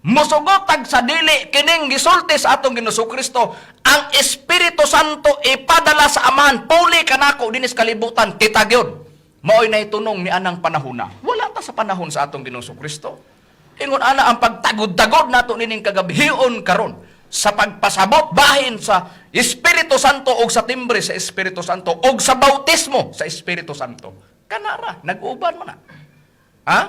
G: Musugot tag sa dili kining gisulti sa atong Ginoong Kristo, ang Espiritu Santo ipadala sa Amahan, puli kanako dinis kalibutan kita gyud. Maoy nahitunong ni anang panahona. Wala ta sa panahon sa atong Ginoong Kristo. Ingon ana ang pagtagod-tagod nato nining kagabhion karon sa pagpasabot bahin sa Espiritu Santo og sa timbre sa Espiritu Santo og sa bautismo sa Espiritu Santo. Kanara, nag-uban man na. Ha?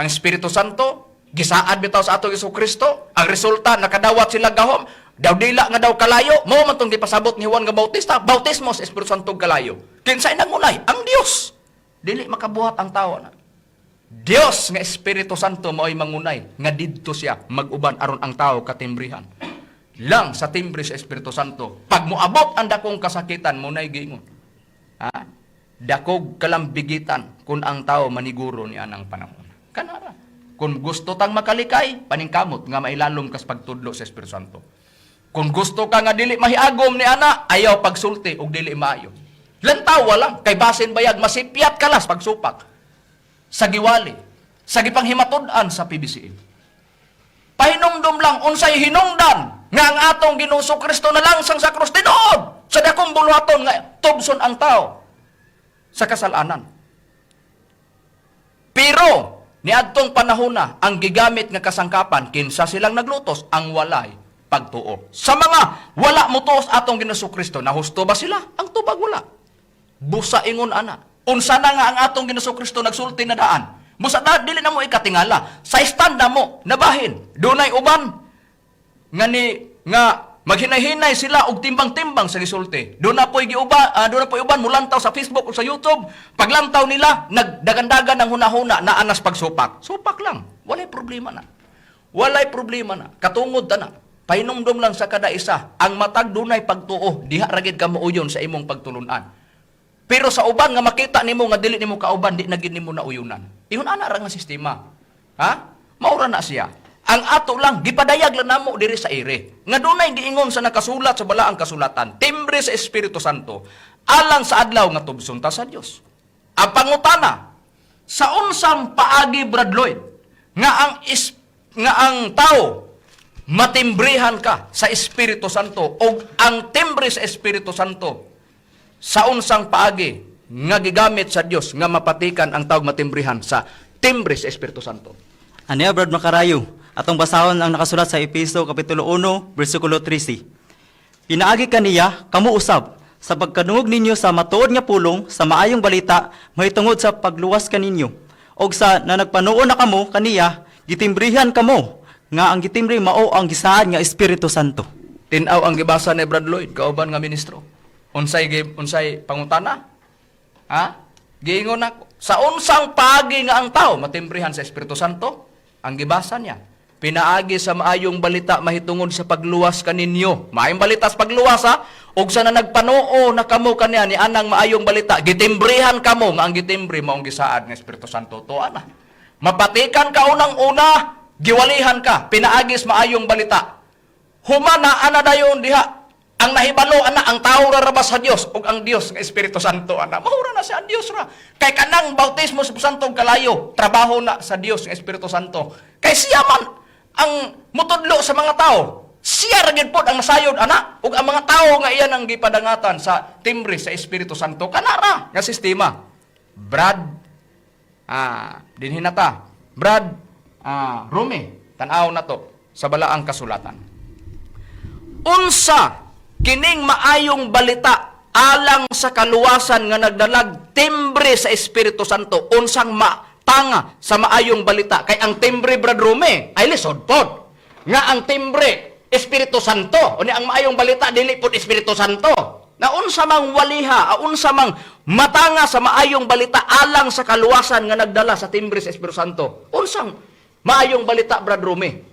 G: Ang Espiritu Santo gisaad bitaw sa atong Hesus Kristo, ang resulta nakadawat sila gahom, daw dila nga daw kalayo, mao man tong gipasabot ni Juan nga Bautista, bautismo sa Espiritu Santo ug kalayo. Kinsay nangunay? Ang Dios. Dili makabuhat ang tawo na. Dios nga Espiritu Santo mao'y mangunay nga didto siya mag-uban aron ang tao katimbrihan. Lang sa timbre sa Espiritu Santo. Pag moabot ang dakong kasakitan, munay giingon. Ha? Dakog kalambigitan kung ang tao maniguro ni anang panahon. Kanara. Kung gusto tang makalikay, paningkamot nga mailalom kas pagtudlo sa Espiritu Santo. Kung gusto ka nga dili mahiagom ni ana, ayaw pagsulti og dili maayo. Lantawa lang kay basin bayag masipyat kalas pagsupak sa giwali, sa gipanghimatud-an sa PBCM. Pahinumdum lang unsay hinungdan nga ang atong Ginoong Kristo na langsang sa krus tinuod sa dakong buluhaton nga tubson ang tao sa kasalanan. Pero niadtong panahona ang gigamit nga kasangkapan kinsa silang naglutos ang walay pagtuo. Sa mga wala motuos atong Ginoong Kristo, nahusto ba sila? Ang tubag wala. Busa ingon ana. Unsa na nga ang atong Ginoong Kristo nagsulti na daan. Busa na dili na mo ikatingala. Sa stand na mo nabahin. Dunay uban nga ni nga maghinay-hinay sila og timbang-timbang sa gisulti. Doon na po'y giuba, doon na po'y uban mulantaw sa Facebook o sa YouTube. Paglantaw nila, nagdagandagan ng hunahuna na anas pagsupak. Supak lang, walay problema na. Walay problema na. Katungod ta na. Pahinumdum lang sa kada isa, ang matag dunay pagtuo, diha ra gid ka mauyon sa imong pagtulunan. Pero sa uban nga makita nimo nga dili nimo kauban, di na gid nimo nauyunan. Ingon ana ra nga sistema. Ha? Maura na siya. Ang ato lang gipadayag lang namo diri sa ire. Nga dunay giingon sa nakasulat sa balaang kasulatan, timbre sa Espiritu Santo, alang sa adlaw nga tubson ta sa Dios. Ang pangutana sa unsang paagi, Brad Lloyd, nga ang tao matimbrehan ka sa Espiritu Santo o ang timbre sa Espiritu Santo, sa unsang paagi nga gigamit sa Dios nga mapatikan ang tawag matimbrihan sa timbre sa Espiritu Santo?
D: Aniya, Brad Makarayo, atong basahon ang nakasulat sa Efeso Kapitulo 1, versikulo 13. Pinaagi kaniya, kamo usab, sa pagkanungog ninyo sa matuod nga pulong, sa maayong balita, mahitungod sa pagluwas kaninyo. Og sa na nagpanuon na kamo kaniya, gitimbrihan kamo, nga ang gitimbre mao ang gisaad nga Espiritu Santo.
G: Tinaw ang gibasa ni Brad Lloyd kauban nga ministro. Unsay pangutana? Ha? Giingon ako. Sa unsang paagi nga ang tao matimbrihan sa Espiritu Santo? Ang gibasa niya. Pinaagi sa maayong balita mahitungod sa pagluwas kaninyo. Maayong balita sa pagluwas ha. Ug sa na nagpanuo na kamo kaniya ni anang maayong balita, gitimbrihan kamo nga ang gitimbre maong gisaad ng Espiritu Santo. To ana. Mapatikan ka unang-una, giwalihan ka, pinaagis maayong balita. Humana ana dayon diha. Ang nahibalo ana ang tao ra ra ba sa Dios ug ang Dios nga Espiritu Santo ana. Mao ra na siya ang Dios ra. Kay kanang bautismo sa Santo ug kalayo, trabaho na sa Dios nga Espiritu Santo. Kay siya man ang mutudlo sa mga tao. Siya ra gyud pod ang nasayod ana ug ang mga tao nga iyan ang gipadangatan sa timbre sa Espiritu Santo kana ra nga sistema. Brad dinhi na ta. Brad Rome, tan-aw na to sa balaang kasulatan. Unsa kining maayong balita alang sa kaluwasan nga nagdalag timbre sa Espiritu Santo, unsang matanga sa maayong balita? Kay ang timbre, Brad Rome, ay lisod pod nga ang timbre Espiritu Santo, unya ang maayong balita dili pod Espiritu Santo. Na unsa mang waliha, unsa mang matanga sa maayong balita alang sa kaluwasan nga nagdala sa timbre sa Espiritu Santo? Unsang maayong balita, Brad Rome?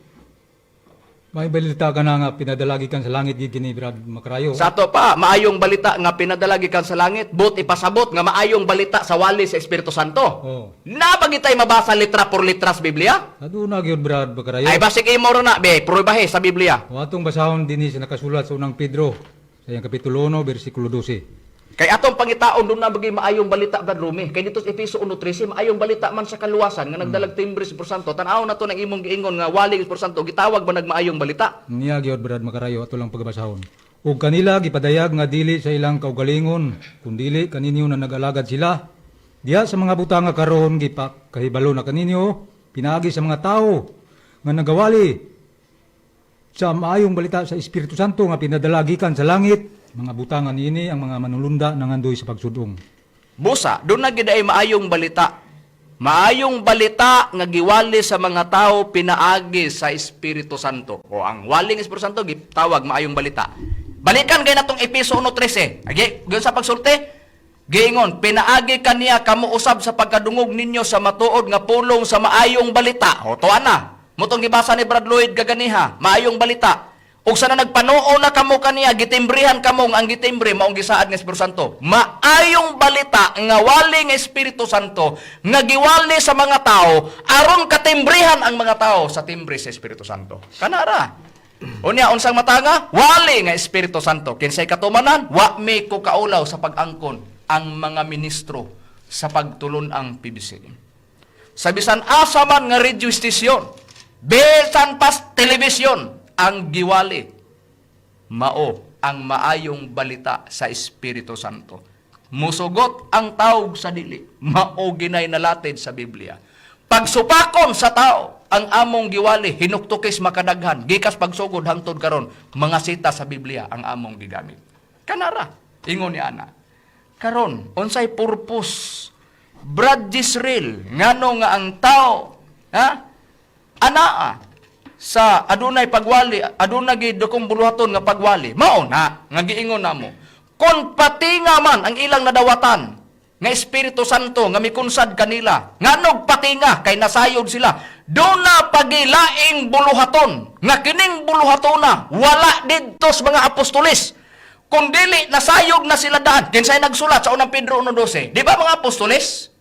E: May balita ka na nga pinadala gikan sa langit gid kini, Brad Makarayo.
G: Sa ato pa, maayong balita nga pinadala gikan sa langit, but ipasabot nga maayong balita sa wali sa Espiritu Santo.
E: Oh.
G: Na ba gitay mabasa litra por litra sa Biblia?
E: Aduna gyud, Brad Makarayo.
G: Ay basig imo ra na be, pruebahe sa Biblia.
E: O atong basahon dinhi sa nakasulat sa unang Pedro sa iyang kapitulo 1 bersikulo 12.
G: Kay atong pangitaon doon na bagay maayong balita, Brad Rumi. Kay dito sa Efeso 1:13, maayong balita man sa kaluwasan nga nagdalag timbre sa Espiritu Santo. Tan-aw na to ng imong giingon nga wali sa Espiritu Santo, gitawag ba nagmaayong balita?
E: Niya gyud, Brad Makarayo, ato lang pagbasahon. Ug kanila gipadayag nga dili sa ilang kaugalingon kundili kaninyo na nag-alagad sila. Diha sa mga butang nga karon gipakahibalo na kaninyo pinaagi sa mga tawo nga nagawali sa maayong balita sa Espiritu Santo nga pinadala gikan sa langit, mga butang nga niini ang mga manulunda nangandoy sa pagsudong.
G: Busa, doon na gid ay maayong balita. Maayong balita nga giwali sa mga tao pinaagi sa Espiritu Santo. O ang waling Espiritu Santo gitawag maayong balita. Balikan gay natong Efeso 1:13. Agi, gyud sa pagsulti, giingon, pinaagi kaniya kamo usab sa pagkadungog ninyo sa matuod nga pulong sa maayong balita. O tuwa na. Mutong gibasa ni Brad Lloyd gaganiha, maayong balita. Ug sa na nagpanuo na kamo kaniya, gitimbrihan kamo nga ang gitimbre maong gisaad nga Espiritu Santo. Maayong balita nga wali nga Espiritu Santo nga giwali sa mga tao aron katimbrihan ang mga tao sa timbre sa Espiritu Santo. Kanara. Unya unsang matanga? Wali nga Espiritu Santo. Kinsay katumanan? Wa mi ko kaulaw sa pag-angkon ang mga ministro sa pagtulon ang PBC. Sa bisan asa man nga radio station, bisan pas telebisyon ang giwali, mao ang maayong balita sa Espiritu Santo. Musugot ang tawag sa dili, mao ginay nalatid sa Biblia. Pagsupakon sa tao ang among giwali, hinuktukis makadaghan, gikas pagsugod hangtod karon, mga sita sa Biblia ang among gigamit. Kanara, ingon ni ana. Karon, unsay purpose, Brad Jisreel, ngano nga ang tao, ha? Anaa sa adunay pagwali, adunay gid dakong buluhaton nga pagwali. Mao na nga giingon namo. Kon patinga man ang ilang nadawatan nga Espiritu Santo nga mikunsad kanila, nganog patinga kay nasayod sila, duna pagilaing buluhaton nga kining buluhatona wala didto sa mga apostoles. Kung dili nasayod na sila daan, kinsay nagsulat sa unang Pedro 1:12? Di ba mga apostoles?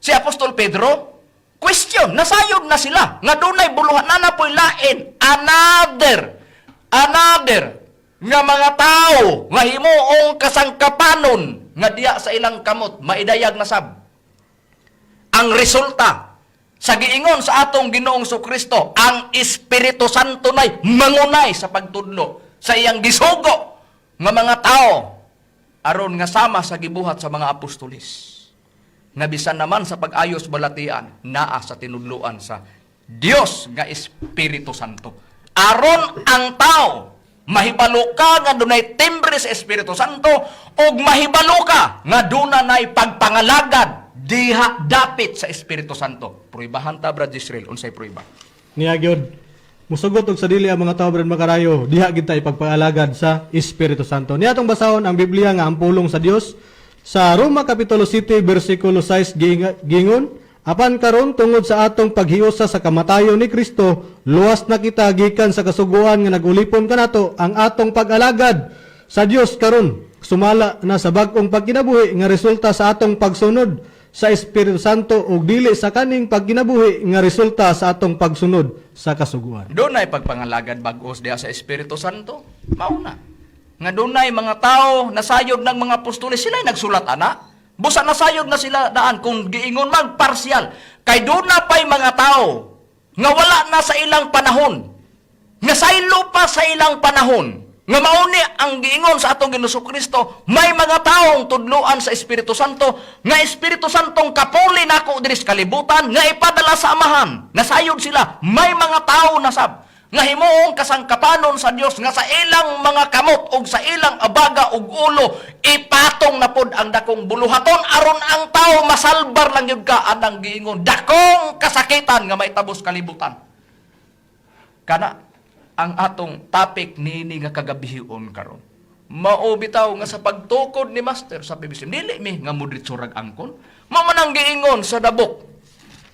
G: Si Apostol Pedro, question, nasayod na sila. Nga dunay buluhan na napoy lain. Another, another, nga mga tao, nga himuong kasangkapanon, nga diya sa ilang kamot, maidayag na sab. Ang resulta, sa giingon sa atong Ginoong Kristo, ang Espiritu Santo nay mangunay sa pagtudlo sa iyang gisugo nga mga tao aron nga sama sa gibuhat sa mga apostolis nga bisan naman sa pag-ayos balatian naa sa tinudloan sa Dios nga Espiritu Santo. Aron ang tao mahibalo ka nga dunay timbre sa Espiritu Santo ug mahibalo ka nga dunay pagpangalagad diha dapit sa Espiritu Santo. Pruibahan ta, Brad Israel, unsay pruiba?
F: Niya gyud. Musugot og sa dili ang mga tawo, Brad Makarayo, diha gid ta ipagpaalagad sa Espiritu Santo. Niya atong basahon ang Biblia nga ang pulong sa Dios sa Roma kapitulo 7 bersikulo 6 gingon, apan karon tungod sa atong paghiusa sa kamatayon ni Kristo, luwas na kita gikan sa kasuguan nga nagulipon kanato. Ang atong pag-alagad sa Dios karon sumala na sa bag-ong pagkinabuhi nga resulta sa atong pagsunod sa Espiritu Santo ug dili sa kaning pagkinabuhi nga resulta sa atong pagsunod sa kasuguan.
G: Dunay pagpangalagad bag-os diha sa Espiritu Santo. Mauna. Nga dunay mga tao nasayod ng mga apostoles, sila'y nagsulat ana. Busa nasayod na sila daan kung giingon man partial. Kay doon na pa'y mga tao nga wala na sa ilang panahon. Nga saylo pa sa ilang panahon. Nga mauni ang giingon sa atong Ginoong Kristo, may mga taong tudloan sa Espiritu Santo, nga Espiritu Santong kapuli nako diri sa kalibutan, nga ipadala sa Amahan. Nasayod sila, may mga tao na sab nga himuong kasangkapanon sa Dios nga sa ilang mga kamot ug sa ilang abaga ug ulo ipatong na pod ang dakong buluhaton aron ang tao masalbar lang gyud ka anang giingon dakong kasakitan nga maitabos kalibutan. Kana ang atong topic niini nga kagabihion karon. Mao bitaw nga sa pagtukod ni Master sa PBCM, dili mi nga mudritsurag angkon. Mao man ang giingon sa dabok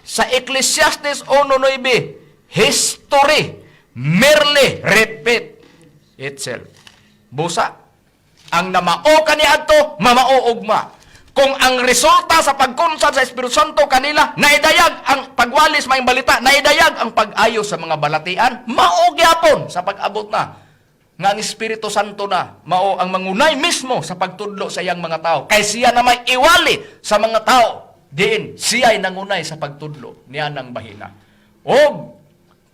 G: sa Ecclesiastes 1:9, history merely repeat itself. Busa, ang namao kaniadto, mamao ugma. Kung ang resulta sa pagkunsad sa Espiritu Santo kanila, naidayag ang pagwalis maayong balita, naidayag ang pag-ayo sa mga balatian, mao gyapon sa pag-abot na nga ang Espiritu Santo na mao ang mangunay mismo sa pagtudlo sa iyang mga tao. Kay siya na may iwali sa mga tao. Diin, siya'y nangunay sa pagtudlo niya ng bahina. Og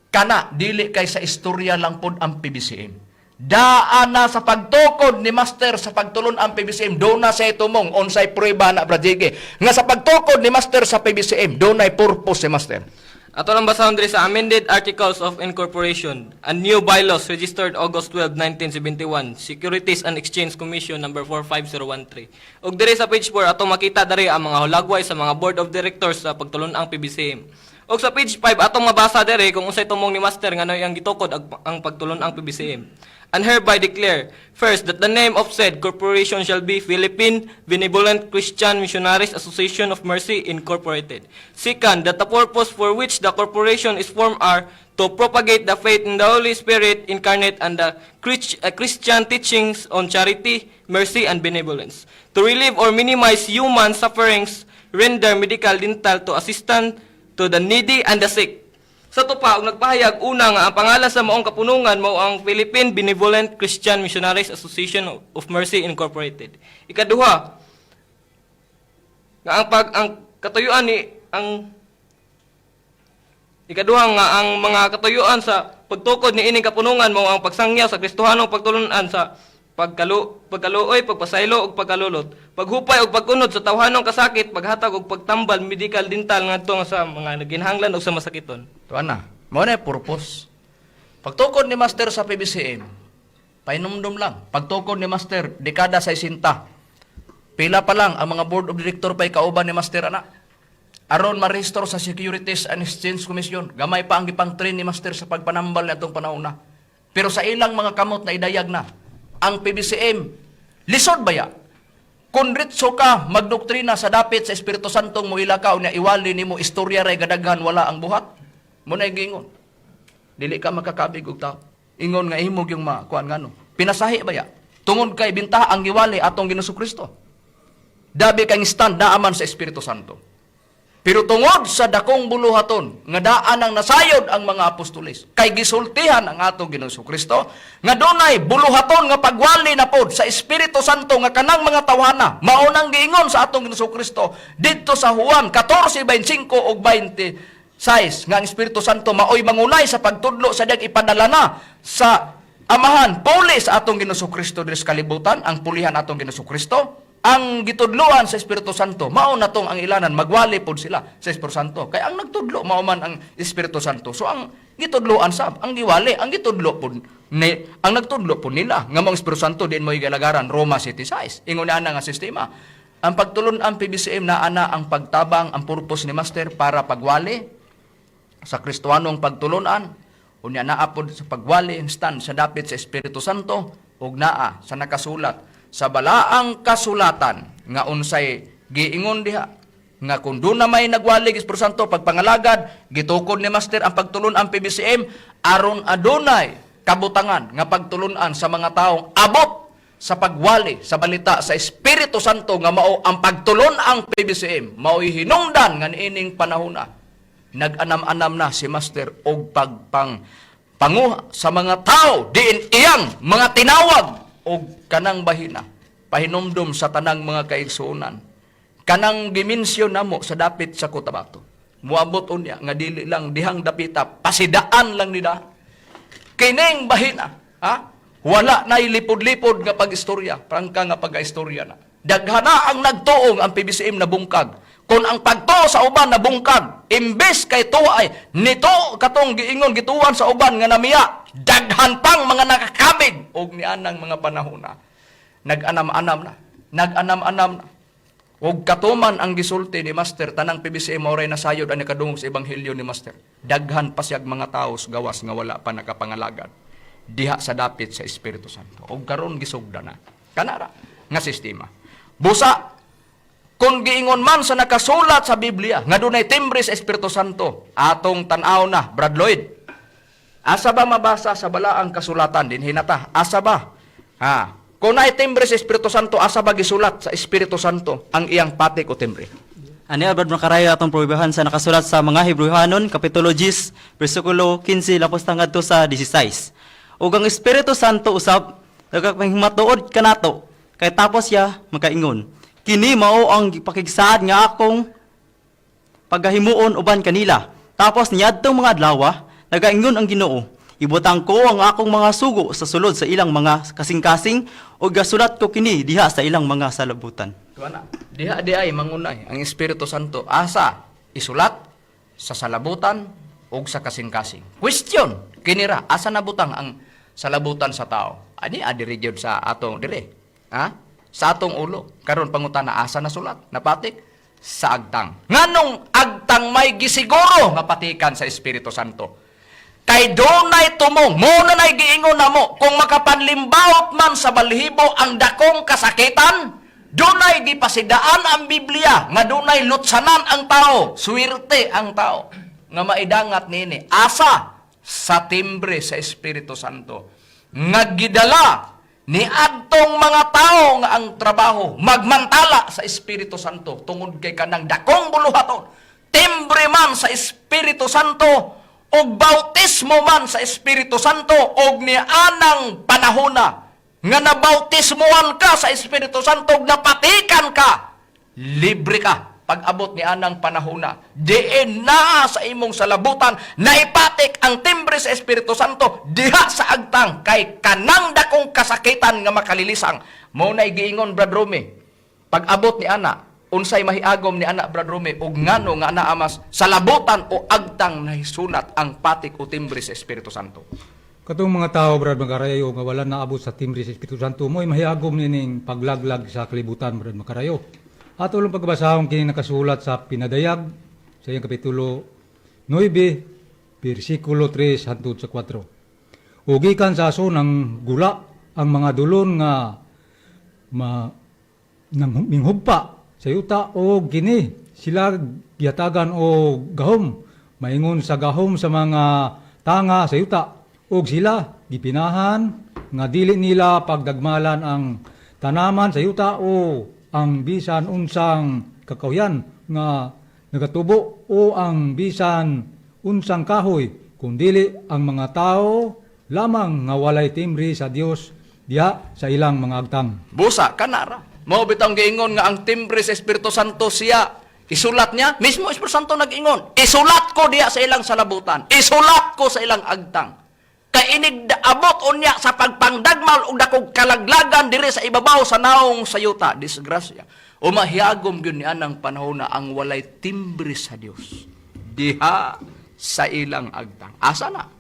G: kana dili kay sa istorya lang pod ang PBCM. Daan na sa pagtukod ni Master sa pagtulon ang PBCM, doon na sa itumong unsay pruweba na, Brad Jiggy, nga sa pagtukod ni Master sa PBCM, doon ay purpose si Master.
C: Ato lang basahon diri sa Amended Articles of Incorporation and New Bylaws registered August 12, 1971, Securities and Exchange Commission number 45013. Ug diri sa page 4 ato makita diri ang mga hulagway sa mga board of directors sa pagtulon-ang PBCM. Ug sa page 5 atong mabasa diri kung unsay tumong ni Master ngano iyang gitukod ang pagtulon-ang PBCM. And hereby declare, first, that the name of said corporation shall be Philippine Benevolent Christian Missionaries Association of Mercy Incorporated. Second, that the purpose for which the corporation is formed are to propagate the faith in the Holy Spirit incarnate and the Christian teachings on charity, mercy, and benevolence, to relieve or minimize human sufferings, render medical, dental to assistance to the needy and the sick. Sa tupa, og nagpahayag una nga ang pangalan sa maong kapunungan mao ang Philippine Benevolent Christian Missionaries Association of Mercy Incorporated. Ikaduha, nga ang pag ang katuyuan ni ang ikaduha nga ang mga katuyuan sa pagtukod ni ining kapunungan mao ang pagsangyaw sa Kristohanong pagtulunan sa pagkaluoy, pagpasaylo ug pagkalulot, paghupay ug pagkunod sa tawhanong kasakit, paghatag ug pagtambal medical, dental ngadto nga sa mga naginhanglan ug sa masakiton.
G: Tuan na. Mao na yung purpose. Pagtukod ni Master sa PBCM, painumdum lang. Pagtukod ni Master, dekada 60. Pila pa lang ang mga board of director pa'y kauban ni Master ana. Aron marehistro sa Securities and Exchange Commission. Gamay pa ang gipang-train ni Master sa pagpanambal natong panahon na. Pero sa ilang mga kamot na idayag na, ang PBCM, lisod baya? Kung ritso ka magdoktrina sa dapit sa Espiritu Santong moila ka unya iwali nimo istorya ray gadaghan, wala ang buhat. Mo na giingon. Dili ka makakabig og tao. Ingon nga imog yung makuan ngano. Pinasahi baya? Tungod kay bintaha ang giwali atong Ginoong Kristo. Dabi kang stand naaman sa Espiritu Santo. Pero tungod sa dakong buluhaton nga daan ang nasayod ang mga apostoles, kay gisultihan ang atong Ginoong Kristo nga dunay buluhaton nga pagwali na pod sa Espiritu Santo nga kanang mga tawhana mao nang giingon sa atong Ginoong Kristo didto sa Juan 14:25 ug 26 nga ang Espiritu Santo maoy mangunay sa pagtudlo sa diyang ipadala na sa Amahan puli sa atong Ginoong Kristo diri sa kalibutan, ang pulihan atong Ginoong Kristo. Ang gitudloan sa Espiritu Santo, mao na tong ang ilanan, magwali pod sila sa Espiritu Santo. Kay ang nagtudlo mao man ang Espiritu Santo. So ang gitudloan sab, ang giwali, ang gitudlo pod ni ang nagtudlo pod nila nga mao ang Espiritu Santo diin mo gialagaran, Roma 7:6. Ingon na nga sistema. Ang pagtulon ang PBCM na ana ang pagtabang, ang purpose ni Master para pagwali sa Kristohanong pagtulunan, unya naa pod sa pagwali ang stand sa dapit sa Espiritu Santo ug naa sa nakasulat sa balaang kasulatan nga unsay giingon diha nga kung doon na may nagwali Espiritu Santo pagpangalagad, gitukod ni Master ang pagtulon ang PBCM aron adunay kabutangan nga pagtulunan sa mga taong abot. sa pagwali sa balita sa Espiritu Santo nga mao ang pagtulon ang PBCM, mao'y hinungdan nga niining panahona nag-anam-anam na si Master og pagpang panguha sa mga tao diin iyang mga tinawag. Og kanang bahina, pahinumdum sa tanang mga kaigsuonan, kanang giminsyon namo sa dapit sa Cotabato, muabot unya nga dili lang dihang dapita, pasidaan lang nila kining bahina, ha? Wala na lipod-lipod nga pag-istorya, prangka nga pag-istorya na. Daghana ang nagtuong ang PBCM na bungkag. Kung ang pagtuo sa uban na bungkag, imbes kay tuwa ay nito katong giingon gituan sa uban nga namiya, daghan pang mga nakakabig og nianang mga panahona. Nag-anam-anam na, nag-anam-anam na. Og katuman ang gisulti ni Master, tanang PBCM mao ray nasayod ang nakadungog sa ebanghelyo ni Master. Daghan pa siyag mga tawo sa gawas nga wala pa nakapangalagad diha sa dapit sa Espiritu Santo. Og karon gisugda na. Kanara nga sistema. Busa kung giingon man sa nakasulat sa Biblia nga dunay timbre sa Espiritu Santo, atong tan-aw na, Brad Lloyd. Asa ba mabasa sa balaang kasulatan din hinata? Asa ba? Ha. Kung naay timbre sa Espiritu Santo, asa ba gisulat sa Espiritu Santo ang iyang patik o timbre?
D: Ani, Brad Makarayo, atong probibahan sa nakasulat sa mga Hebreohanon kapitulo 10 bersikulo 15 lapos ngadto sa 16. Ug ang Espiritu Santo usab nagapahimatuod kanato kay tapos siya makaingon. Kini mao ang gipakigsaad nga akong pagahimuon uban kanila. Tapos niadtong mga adlaw, nagaingon ang Ginoo, ibutang ko ang akong mga sugo sa sulod sa ilang mga kasing-kasing ug gasulat ko kini diha sa ilang mga salabutan.
G: Diba na? Diha di ay mangunay ang Espiritu Santo asa isulat sa salabutan ug sa kasing-kasing. Question, kinira asa nabutang ang salabutan sa tao? Ani adiri gyud sa atong dire. Ha? Sa atong ulo. Karon pangutana, asa nasulat? Napatik sa agtang. Nganong agtang may gisiguro nga patikan sa Espiritu Santo? Kay dunay tumong, mo na nay giingon namo, kung makapanlimbawot man sa balhibo ang dakong kasakitan, dunay gipasidaan ang Biblia nga dunay lutsanan ang tao, swerte ang tao nga maidangat niini asa sa timbre sa Espiritu Santo nga gidala ni adtong mga tao nga ang trabaho magmantala sa Espiritu Santo tungod kay kanang dakong buluhaton, timbre man sa Espiritu Santo og bautismo man sa Espiritu Santo, og nianang panahona nga nabautismoan ka sa Espiritu Santo og napatikan ka, libre ka. Pag-abot ni anang panahona diin naa sa imong salabutan naipatik ang timbre sa Espiritu Santo diha sa agtang, kay kanang dakong kasakitan nga makalilisang mao na giingon, Brad Rome, pag-abot ni ana, unsay mahiagom ni ana, Brad Rome, ug ngano nga ana amas salabutan o agtang nahisulat ang patik o timbre sa Espiritu Santo?
E: Katong mga tao, Brad Makarayo, nga wala naabot sa timbre sa Espiritu Santo, mo'y mahiagom nining paglaglag sa kalibutan, Brad Makarayo. Ato lang pagbasahon kini nakasulat sa Pinadayag, sa iyang kapitulo 9, versikulo 3 hangtod sa 4. Ug gikan sa aso ng gula ang mga dulon nga ma nang minghugpa sa yuta, o kini sila gihatagan og gahom maingon sa gahom sa mga tanga sa yuta, ug sila gipinahan nga dili nila pagdagmalan ang tanaman sa yuta o ang bisan unsang kakawyan nga nagatubo o ang bisan unsang kahoy, kundili ang mga tao lamang nga walay timbre sa Dios diha sa ilang mga agtang.
G: Busa kanara. Mao bitong giingon nga ang timbre sa Espiritu Santo siya isulat niya, mismo Espiritu Santo nag-ingon, isulat ko diha sa ilang salabutan, isulat ko sa ilang agtang. Kay inig abot unya sa pagpangdagmal og dakong kalaglagan diri sa ibabaw sa naong sa yuta, disgrasya. O mahiagom gyud ni anang panahon na ang walay timbre sa Dios diha sa ilang agtang. Asa na?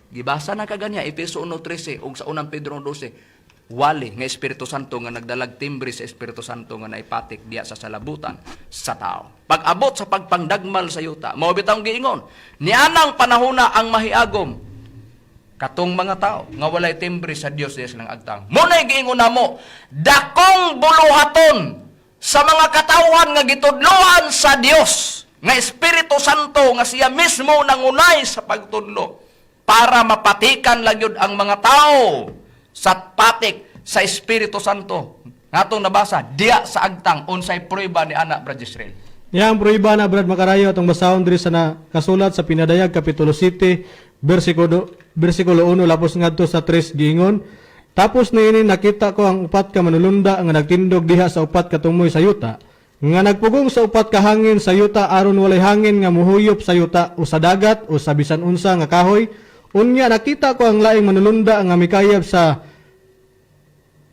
G: Gibasa na kaganya Efeso 1:13 ug sa unang Pedro 1:12, wali nga Espiritu Santo nga nagdalag timbre sa Espiritu Santo nga naipatik diya sa salabutan sa tao. Pag-abot sa pagpangdagmal sa yuta, mao bitawng giingon, nianang panahona ang mahiagom katong mga tao nga walay timbre sa Dios diya silang agtang. Mo nay giingon namo, dakong buluhaton sa mga katawhan nga gitudloan sa Dios nga Espiritu Santo nga siya mismo nangunay sa pagtudlo para mapatikan lang yun ang mga tao sa patik. Sa Espiritu Santo. Ngatong nabasa diya sa agtang, unsay prueba ni ana, Brad Israel?
F: Yang prueba na, Brad Makarayo, atong basahon diri sa nakasulat sa Pinadayag kapitulo 7 bersikulo 1 lapos ngadto sa 3. Giingon, "Tapos niini nakita ko ang upat ka manulunda nga nagtindog diha sa upat ka tumoy sa yuta nga nagpugong sa upat ka hangin sa yuta aron walay hangin nga muhuyop sa yuta o sa dagat o sa bisan unsa nga kahoy. Unya nakita ko ang laing manulunda nga mikayab sa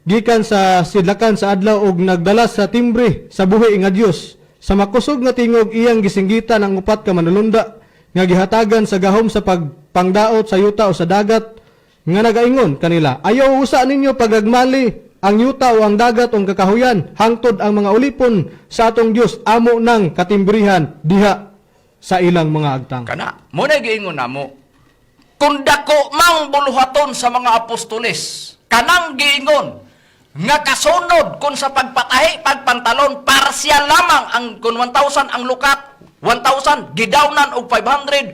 F: gikan sa sidlakan sa adlaw og nagdala sa timbre sa buhi nga Dios. Sa makusog nga tingog iyang gisinggitan ang upat ka manulunda nga gihatagan sa gahom sa pagpangdaot sa yuta o sa dagat nga nagaingon kanila, 'Ayaw usa ninyo pagagmali ang yuta o ang dagat o ang kakahuyan hangtod ang mga ulipon sa atong Dios amo nang katimbrihan diha sa ilang mga agtang.'"
G: Kana, mo na giingon namo. Kung dako mang buluhaton sa mga apostoles, kanang giingon nga kasunod kung sa pagpatahi, pagpantalon, parsyal lamang ang kung 1,000 ang lukat, 1,000 gidawnan og 500,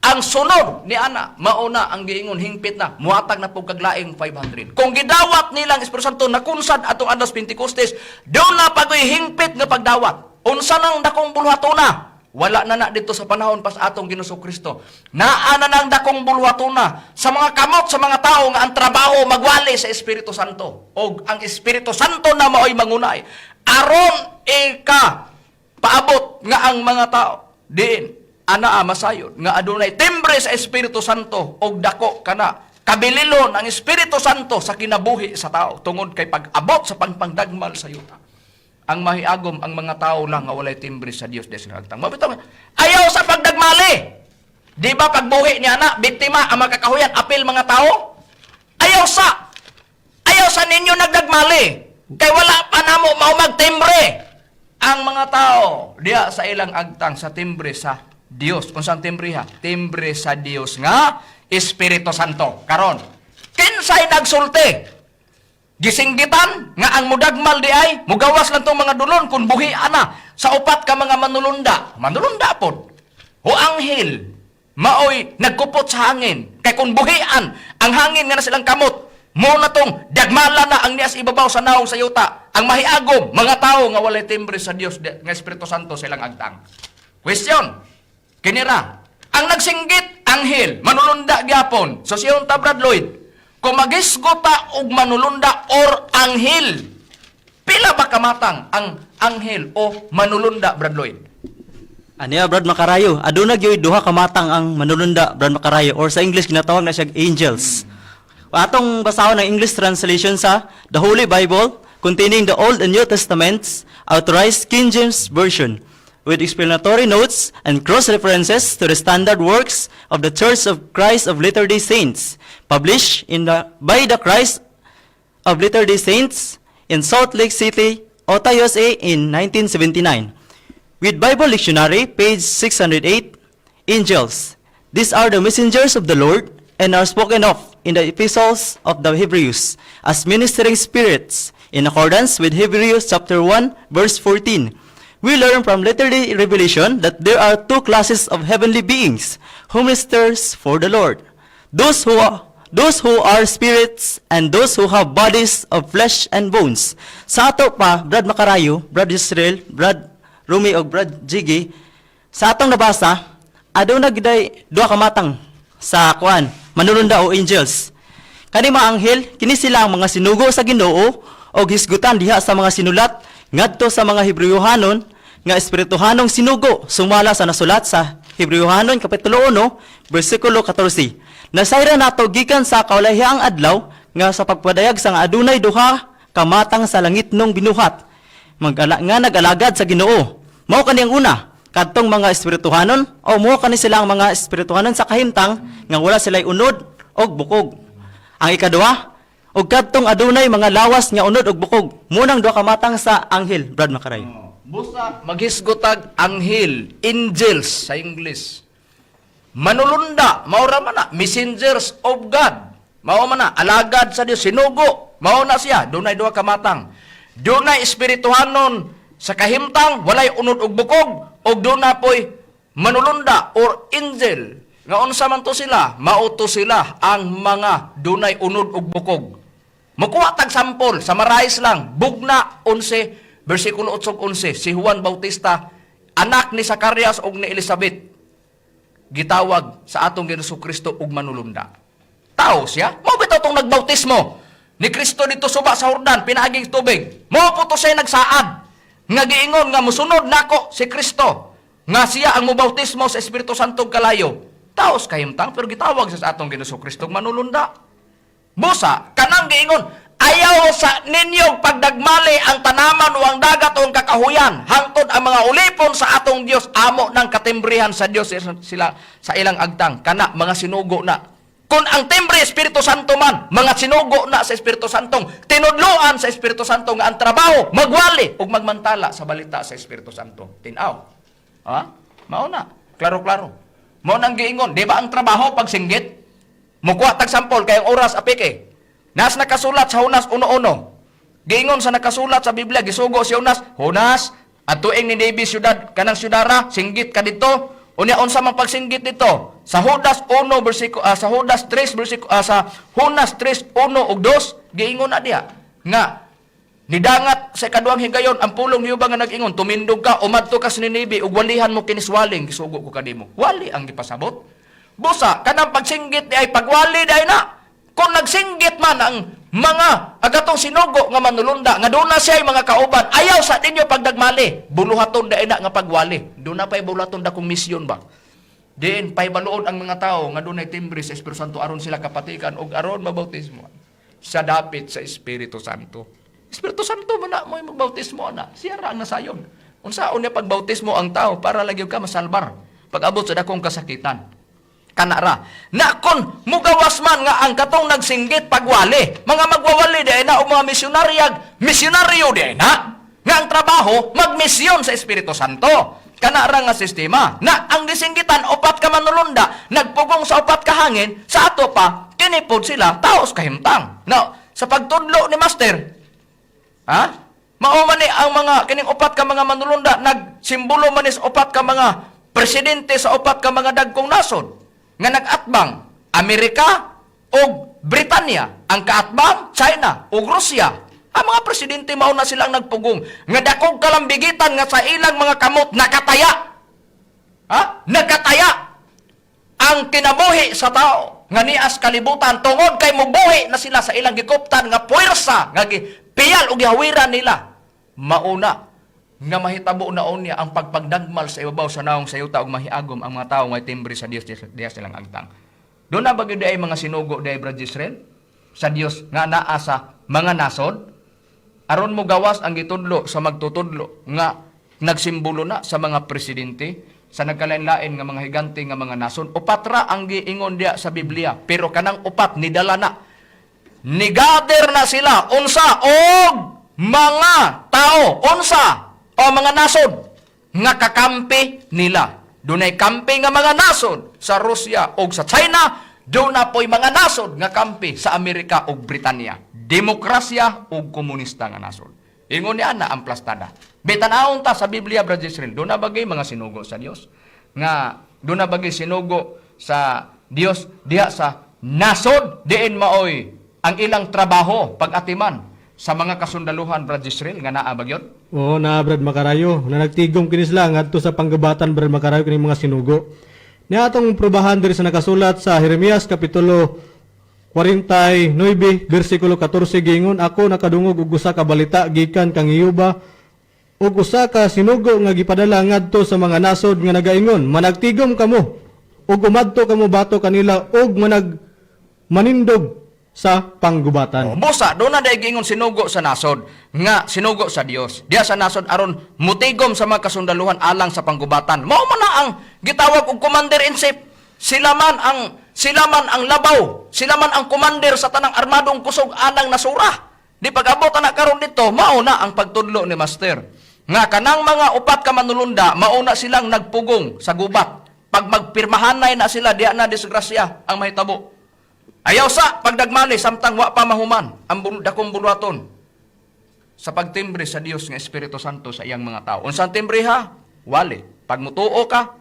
G: ang sunod ni ana, mauna ang giingon hingpit na muhatag na pug kaglaing 500. Kung gidawat nilang Espiritu Santo nakunsad atong adlaw sa Pentecostes, doon na pagoy hingpit nga pagdawat. Unsa nang dakong buluhatona? Wala na na dito sa panahon pas atong Ginoong Kristo. Naa na nang dakong buluhatona sa mga kamot sa mga tao nga ang trabaho magwali sa Espiritu Santo. Og ang Espiritu Santo na maoy mangunay aron ika paabot nga ang mga tao diin anaa masayod nga adunay timbre sa Espiritu Santo og dako kana kabililon ang Espiritu Santo sa kinabuhi sa tao tungod kay pag-abot sa pangpangdagmal sa yuta. Ang mahiagom ang mga tao lang nga walay timbre sa Dios des agtang. Mabitaw, ayaw sa pagdagmali. Di ba pagbuhi niya na, biktima ang mga kakahuyan, apil mga tao? Ayaw sa. Ayaw sa ninyo nagdagmali. Kay wala pa namo mao magtimbre. Ang mga tao diya sa ilang agtang sa timbre sa Dios. Kung saan timbre ha? Timbre sa Dios nga Espiritu Santo. Karon, kinsay nagsulti? Gisinggitan nga ang mudagmal di ay mugawas lang tong mga dulon kung buhi ana sa upat ka mga manulunda. Manulunda pod. O anghel maoy nagkupot sa hangin. Kay kung buhian ang hangin nga na silang kamot, mo na tong dagmala na ang nias ibabaw sa naong sa yuta. Ang mahiagom mga tao nga walay timbre sa Dios nga Espiritu Santo sa ilang agtang. Question. Kinira, ang nagsinggit anghel, manulunda gyapon. So siyon ta, Brad Lloyd, kung magisgo ta og manulunda or anghel, pila ba kamatang ang anghel o manulunda, Brad Lloyd?
D: Aniya, Brad Makarayo, aduna gyud duha ka matang ang manulunda, Brad Makarayo, or sa English ginatawag na siya angels. Atong basahon ang English translation sa The Holy Bible containing the Old and New Testaments, Authorized King James Version, with explanatory notes and cross-references to the standard works of the Church of Christ of Latter-day Saints, published by the Christ of Latter-day Saints in Salt Lake City, Utah, USA in 1979. With Bible Dictionary, page 608, angels. These are the messengers of the Lord and are spoken of in the epistles of the Hebrews as ministering spirits in accordance with Hebrews chapter 1, verse 14. We learn from latter-day revelation that there are two classes of heavenly beings who ministers for the Lord. Those who are spirits and those who have bodies of flesh and bones. Sa ato pa, Brad Makarayo, Brad Israel, Brad Rumi og Brad Jiggy, sa atong nabasa, aduna giday duha ka matang sa kuan, manulunda o angels. Kani mga anghel, kini sila ang mga sinugo sa Ginoo og hisgutan diha sa mga sinulat ngadto sa mga Hebreohanon nga espirituhanong sinugo sumala sa nasulat sa Hebreohanon kapitulo 1 bersikulo 14. Nasayran nato gikan sa kaulahiang adlaw nga sa pagpadayag sa nga adunay duha ka matang sa langitnong binuhat mag-ala, nga nag-alagad sa Ginoo. Mao kani ang una, kadtong mga espirituhanon o mao kani sila ang mga espirituhanon sa kahimtang nga wala sila'y unod og bukog. Ang ikaduha, og kadtong adunay mga lawas nga unod og bukog. Munang duha ka matang sa anghel, Brad Makaray.
G: Busa maghisgotag anghel, angels sa English. Manulunda, mao ra man na, messengers of God. Mao man na, alagad sa Dios, sinugo. Mao na siya, dunay duha ka matang. Dunay espirituhanon sa kahimtang, walay unod og bukog, og duna poy manulunda or angel. Nga unsa man to sila, mao to sila ang mga dunay unod og bukog. Mukuha tag sample, summarize lang, Bugna 11, versikulo 8 11, si Juan Bautista, anak ni Zacarias ug ni Elizabeth, gitawag sa atong Ginoong Kristo ug manulunda. Tao siya. Mao bitaw tong nagbautismo ni Kristo dito suba sa Jordan, pinaaging tubig. Mao po to siya nagsaad nga giingon nga musunod nako si Kristo nga siya ang mobautismo sa Espiritu Santo ug kalayo. Taos kahimtang pero gitawag siya sa atong Ginoong Kristo ug manulunda. Busa, kanang giingon, ayaw sa ninyo pagdagmali ang tanaman o ang dagat o ang kakahuyan, hangtod ang mga ulipon sa atong Dios, amo ng katimbrihan sa Dios sila sa ilang agtang, kana mga sinugo na. Kung ang timbre Espiritu Santo man, mga sinugo na sa Espiritu Santo, tinudloan sa Espiritu Santo nga ang trabaho, magwali ug magmantala sa balita sa Espiritu Santo. Tinaw. Ha? Mao na. Klaro-klaro. Mao nang giingon, di ba ang trabaho pagsinggit? Mukuha tag sample kay ang oras apike. Nas nakasulat sa Jonas 1:1. Giingon sa nakasulat sa Biblia, gisugo si Jonas, Jonas, atuing ni Ninive syudad kanang syudara, singgit ka dito. Unya unsa man pagsinggit dito? Sa Judas 1 bersikulo sa Judas 3 bersikulo sa Jonas 3:1 ug 2 giingon na diha nga nidangat sa ikaduhang higayon ang pulong niyo ba nga nag-ingon, tumindog ka, umadto ka sa Ninive ug walihan mo kiniswaling gisugo ko kanimo. Wali ang gipasabot. Busa kanang pagsinggit di ay pagwali di ay na. Kung nagsinggit man ang mga agatong sinugo nga manulunda nga doon na siya mga kauban, ayaw sa ninyo pagdagmali, buluhaton di ay na nga pagwali. Doon na pa'y buluhaton dakong misyon ba. Diin paybaluon ang mga tao nga dunay timbre sa Espiritu Santo aron sila kapatikan og aron mabautismo sa dapit sa Espiritu Santo. Espiritu Santo man na mo magbautismo ana. Siya ra ang nasayon. Unsaon niya pagbautismo ang tao para lagi ka masalbar pag-abot sa dakong kasakitan. Kana ra. Na kon mugawas man nga ang katong nagsinggit pagwali, mga magwawali di na o mga misyonaryo, misyonaryo di na. Nga ang trabaho magmisyon sa Espiritu Santo. Kana ra nga sistema. Na ang gisinggitan upat ka manulunda, nagpugong sa upat ka hangin, sa ato pa kinipod sila taos kahimtang. Now, sa pagtudlo ni Master, ha? Mao man ni ang mga kining upat ka mga manulunda nagsimbolo man ni sa upat ka mga presidente sa upat ka mga dagkong nasod nga nag-atbang Amerika ug Britanya, ang kaatbang China ug Russia. Ang mga presidente mao na silang nagpugong nga dakog kalambigitan nga sa ilang mga kamot nakataya. Ha? Nakataya ang kinabuhi sa tao nga nias kalibutan tungod kay mubuhi na sila sa ilang gikuptan nga puwersa nga gipiyal o gihawiran nila. Mauna nga mahitabo na unya ang pagpagdagmal sa ibabaw sa naong sa yuta ug mahiagom ang mga tao nga timbre sa Dios diya silang agtang. Doon na ba gyud ay mga sinugo di ay Brad Israel sa Dios nga naa sa mga nasod aron mo gawas ang gitudlo sa magtutudlo nga nagsimbolo na sa mga presidente sa nagkalain-lain nga mga higante nga mga nasod. Upat ra ang giingon diya sa Biblia, pero kanang upat nidala na, nigather na sila unsa og mga tao unsa o mga nasod nga kakampi nila. Dunay kampi nga mga nasod sa Russia og sa China, duna po'y mga nasod nga kampi sa Amerika ug Britanya, demokrasya ug komunista nga nasod. Ingon ni ana ang plastada. Bitanawon ta sa Biblia, Brother Israel, duna bagay mga sinugo sa Dios nga duna bagay sinugo sa Dios diha sa nasod diin maoy ang ilang trabaho pag-atiman sa mga kasundaluhan, Brother Israel, nga naa ba gyud?
F: Oo, na Brad Makarayo, na nagtigom kini sila ngadto sa panggabatan, Brad Makarayo, kining mga sinugo. Niya atong probahan diri sa nakasulat sa Jeremias kapitulo 49 bersikulo 14, giingon, ako nakadungog og usa ka balita gikan kang Iyuba ug usa ka sinugo nga gipadala ngadto sa mga nasod nga nagaingon, managtigom kamo ug umadto kamo bato kanila ug manag manindog sa panggubatan.
G: Oh, busa, doon na dahil giingon sinugo sa nasod, nga sinugo sa Dios. Diya sa nasod aron mutigom sa mga kasundaluhan alang sa panggubatan. Mao man na ang gitawag og commander in chief. Sila man ang labaw, sila man ang commander sa tanang armadong kusog anang nasura. Di pag-abot na karon dito, mao na ang pagtudlo ni Master. Nga kanang mga upat ka manulunda, mao na silang nagpugong sa gubat. Pag magpirmahanay na sila, diya na disgrasya ang mahitabo. Ayaw sa pagdagmali samtang wa pa mahuman ang dakong buluhaton sa pagtimbre sa Dios nga Espiritu Santo sa iyang mga tao. Unsang timbre ha? Wali. Pag mutuo ka,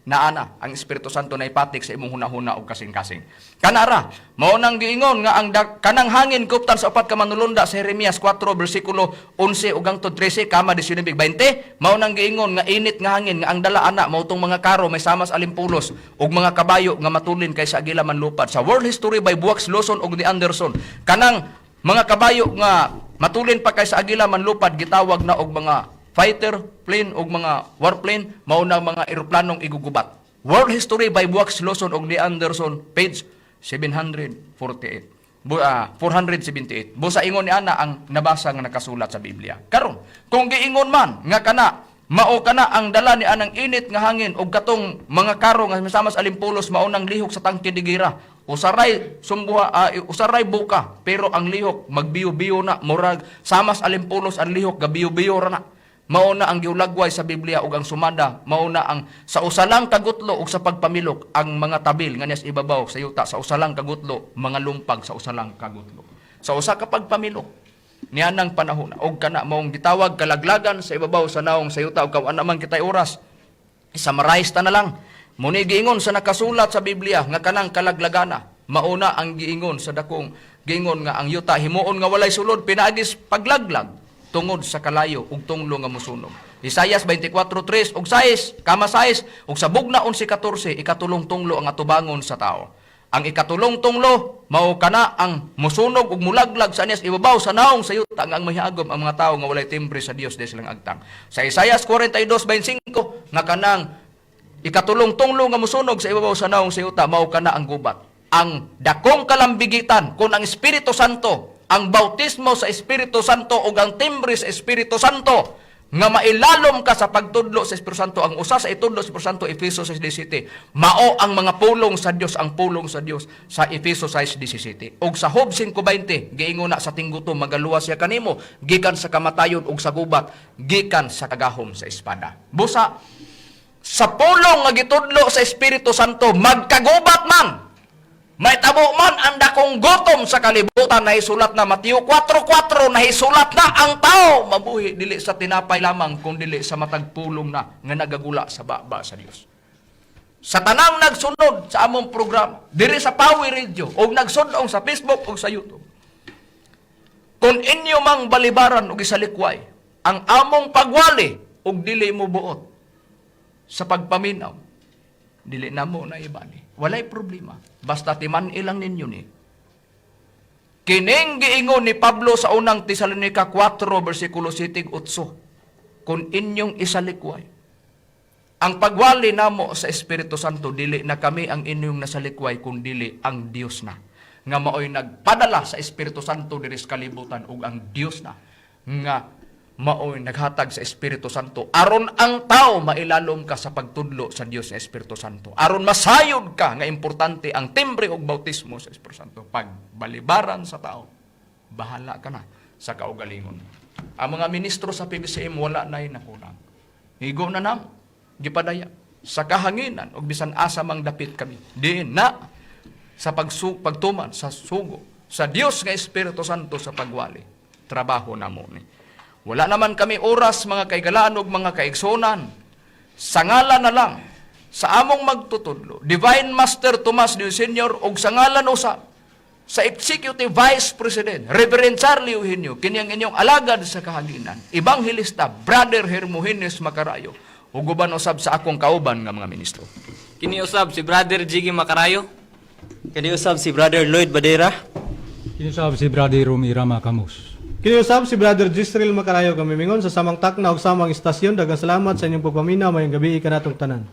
G: Naana ang Espiritu Santo na ipatik sa imong hunahuna og kasing-kasing. Kanara, mao nang giingon nga ang kanang hangin kuptan sa upat ka manulunda sa Jeremias 4 bersikulo 11 ug hangtod 13 kama 19:20, mao nang giingon nga init nga hangin nga ang dala ana mao tong mga karo may samas alimpulos ug mga kabayo nga matulin kaysa agila manlupad. Sa World History by Buax Lawson ug ni Anderson, kanang mga kabayo nga matulin pa kaysa agila manlupad gitawag na og mga fighter plane og mga warplane, mao na mga eroplanong igugubat. World History by Buax Lawson og ni Anderson, page 748. 478. Busa ingon ni ana ang nabasa nga nakasulat sa Biblia. Karon, kung giingon man nga kana mao kana ang dala ni anang init nga hangin og katong mga karo nga misamas alimpulos mao nang lihok sa tangke de gira. Usaray sumbuha, usaray buka, pero ang lihok magbiyo-biyo na, murag samas alimpulos ang lihok gabiyo-biyo ra na. Mao na ang gihulagway sa Biblia ug ang sumada, mao na ang sa usalang kagutlo ug sa pagpamilok ang mga tabil nga nias ibabaw sa yuta sa usalang kagutlo, mga lumpag sa usalang kagutlo. Sa usa ka pagpamilok nianang panahon og kana maong gitawag kalaglagan sa ibabaw sa naong sa yuta ug kawan naman kitay oras. Summarize ta na lang. Muni giingon sa nakasulat sa Biblia nga kanang kalaglagana, mauna ang giingon sa dakong giingon nga ang yuta himuon nga walay sulod pinaagis paglaglag tungod sa kalayo ug tunglo nga mosunog. Isayas 24:3 ug 6, kama 6 ug sa bugna 11:14 ikatulong tunglo ang atubangon sa tao. Ang ikatulong tunglo mao kana ang musunog ug mulaglag sa aniyas ibabaw sa naong sa yuta nga ang mahiagom ang mga tawo nga walay timbre sa Dios di silang agtang. Sa Isayas 42:25 nga kanang ikatulong tunglo nga musunog sa ibabaw sa naong sa yuta mao kana ang gubat. Ang dakong kalambigitan kung ang Espiritu Santo, ang bautismo sa Espiritu Santo ug ang timbre sa Espiritu Santo nga mailalom ka sa pagtudlo sa Espiritu Santo, ang usa sa itudlo sa Espiritu Santo, Efeso 6:17, mao ang mga pulong sa Dios, ang pulong sa Dios sa Efeso 6:17. Ug sa Job 5:20 giingon na sa tinggutom magaluwas siya kanimo gikan sa kamatayon ug sa gubat gikan sa kagahom sa espada. Busa sa pulong nga gitudlo sa Espiritu Santo, magkagubat man, maitabo man ang dakong gutom sa kalibutan, nahisulat na Mateo 4:4, nahisulat na ang tao mabuhi dili sa tinapay lamang kung dili sa matag pulong na nga nagagula sa baba sa Dios. Sa tanang nagsunod sa among programa diri sa Pawi Radio o nagsundong sa Facebook o sa YouTube, kung inyo mang balibaran og isalikway ang among pagwali ug dili mo buot sa pagpaminaw, dili na mo na ibali. Walay problema. Basta timan ilang ninyo ni. Kining giingon ni Pablo sa unang Tesalonica 4 versikulo 7 8. Kung inyong isalikway ang pagwali namo sa Espiritu Santo, dili na kami ang inyong nasalikway kun dili ang Dios na nga maoy nagpadala sa Espiritu Santo diri sa kalibutan ug ang Dios na nga maoy naghatag sa Espiritu Santo aron ang tao mailalom ka sa pagtudlo sa Dios nga Espiritu Santo, aron masayod ka nga importante ang timbre ug bautismo sa Espiritu Santo. Pagbalibaran sa tao, bahala ka na sa kaugalingon. Ang mga ministro sa PBCM wala na'y nakulang. Higo na namo gipadaya sa kahanginan ug bisan asa mang dapit kami diin na sa pagtuman sa sugo sa Dios nga Espiritu Santo sa pagwali. Trabaho namo ni. Wala naman kami oras, mga kaigalaan ug mga kaigsunan. Sa ngalan na lang sa among magtutudlo, Divine Master Tomas Del Senior, ug sa ngalan usab sa Executive Vice President, Reverend Charlie Eugenio, kini ang inyong alagad sa kahanginan, Evangelista Brother Hermogenes Macarayo, ug uban usab sa akong kauban nga mga ministro.
C: Kini usab si Brother Jiggy Macarayo.
D: Kini usab si Brother Lloyd Badera.
E: Kinusab si Brother Romira Macamos.
F: Kiniusab si Brother Gisrel Macarayo kami mingon sa samang takna ug samang istasyon. Daghang salamat sa inyong pagpaminaw. Maayong gabi kanatong tanan.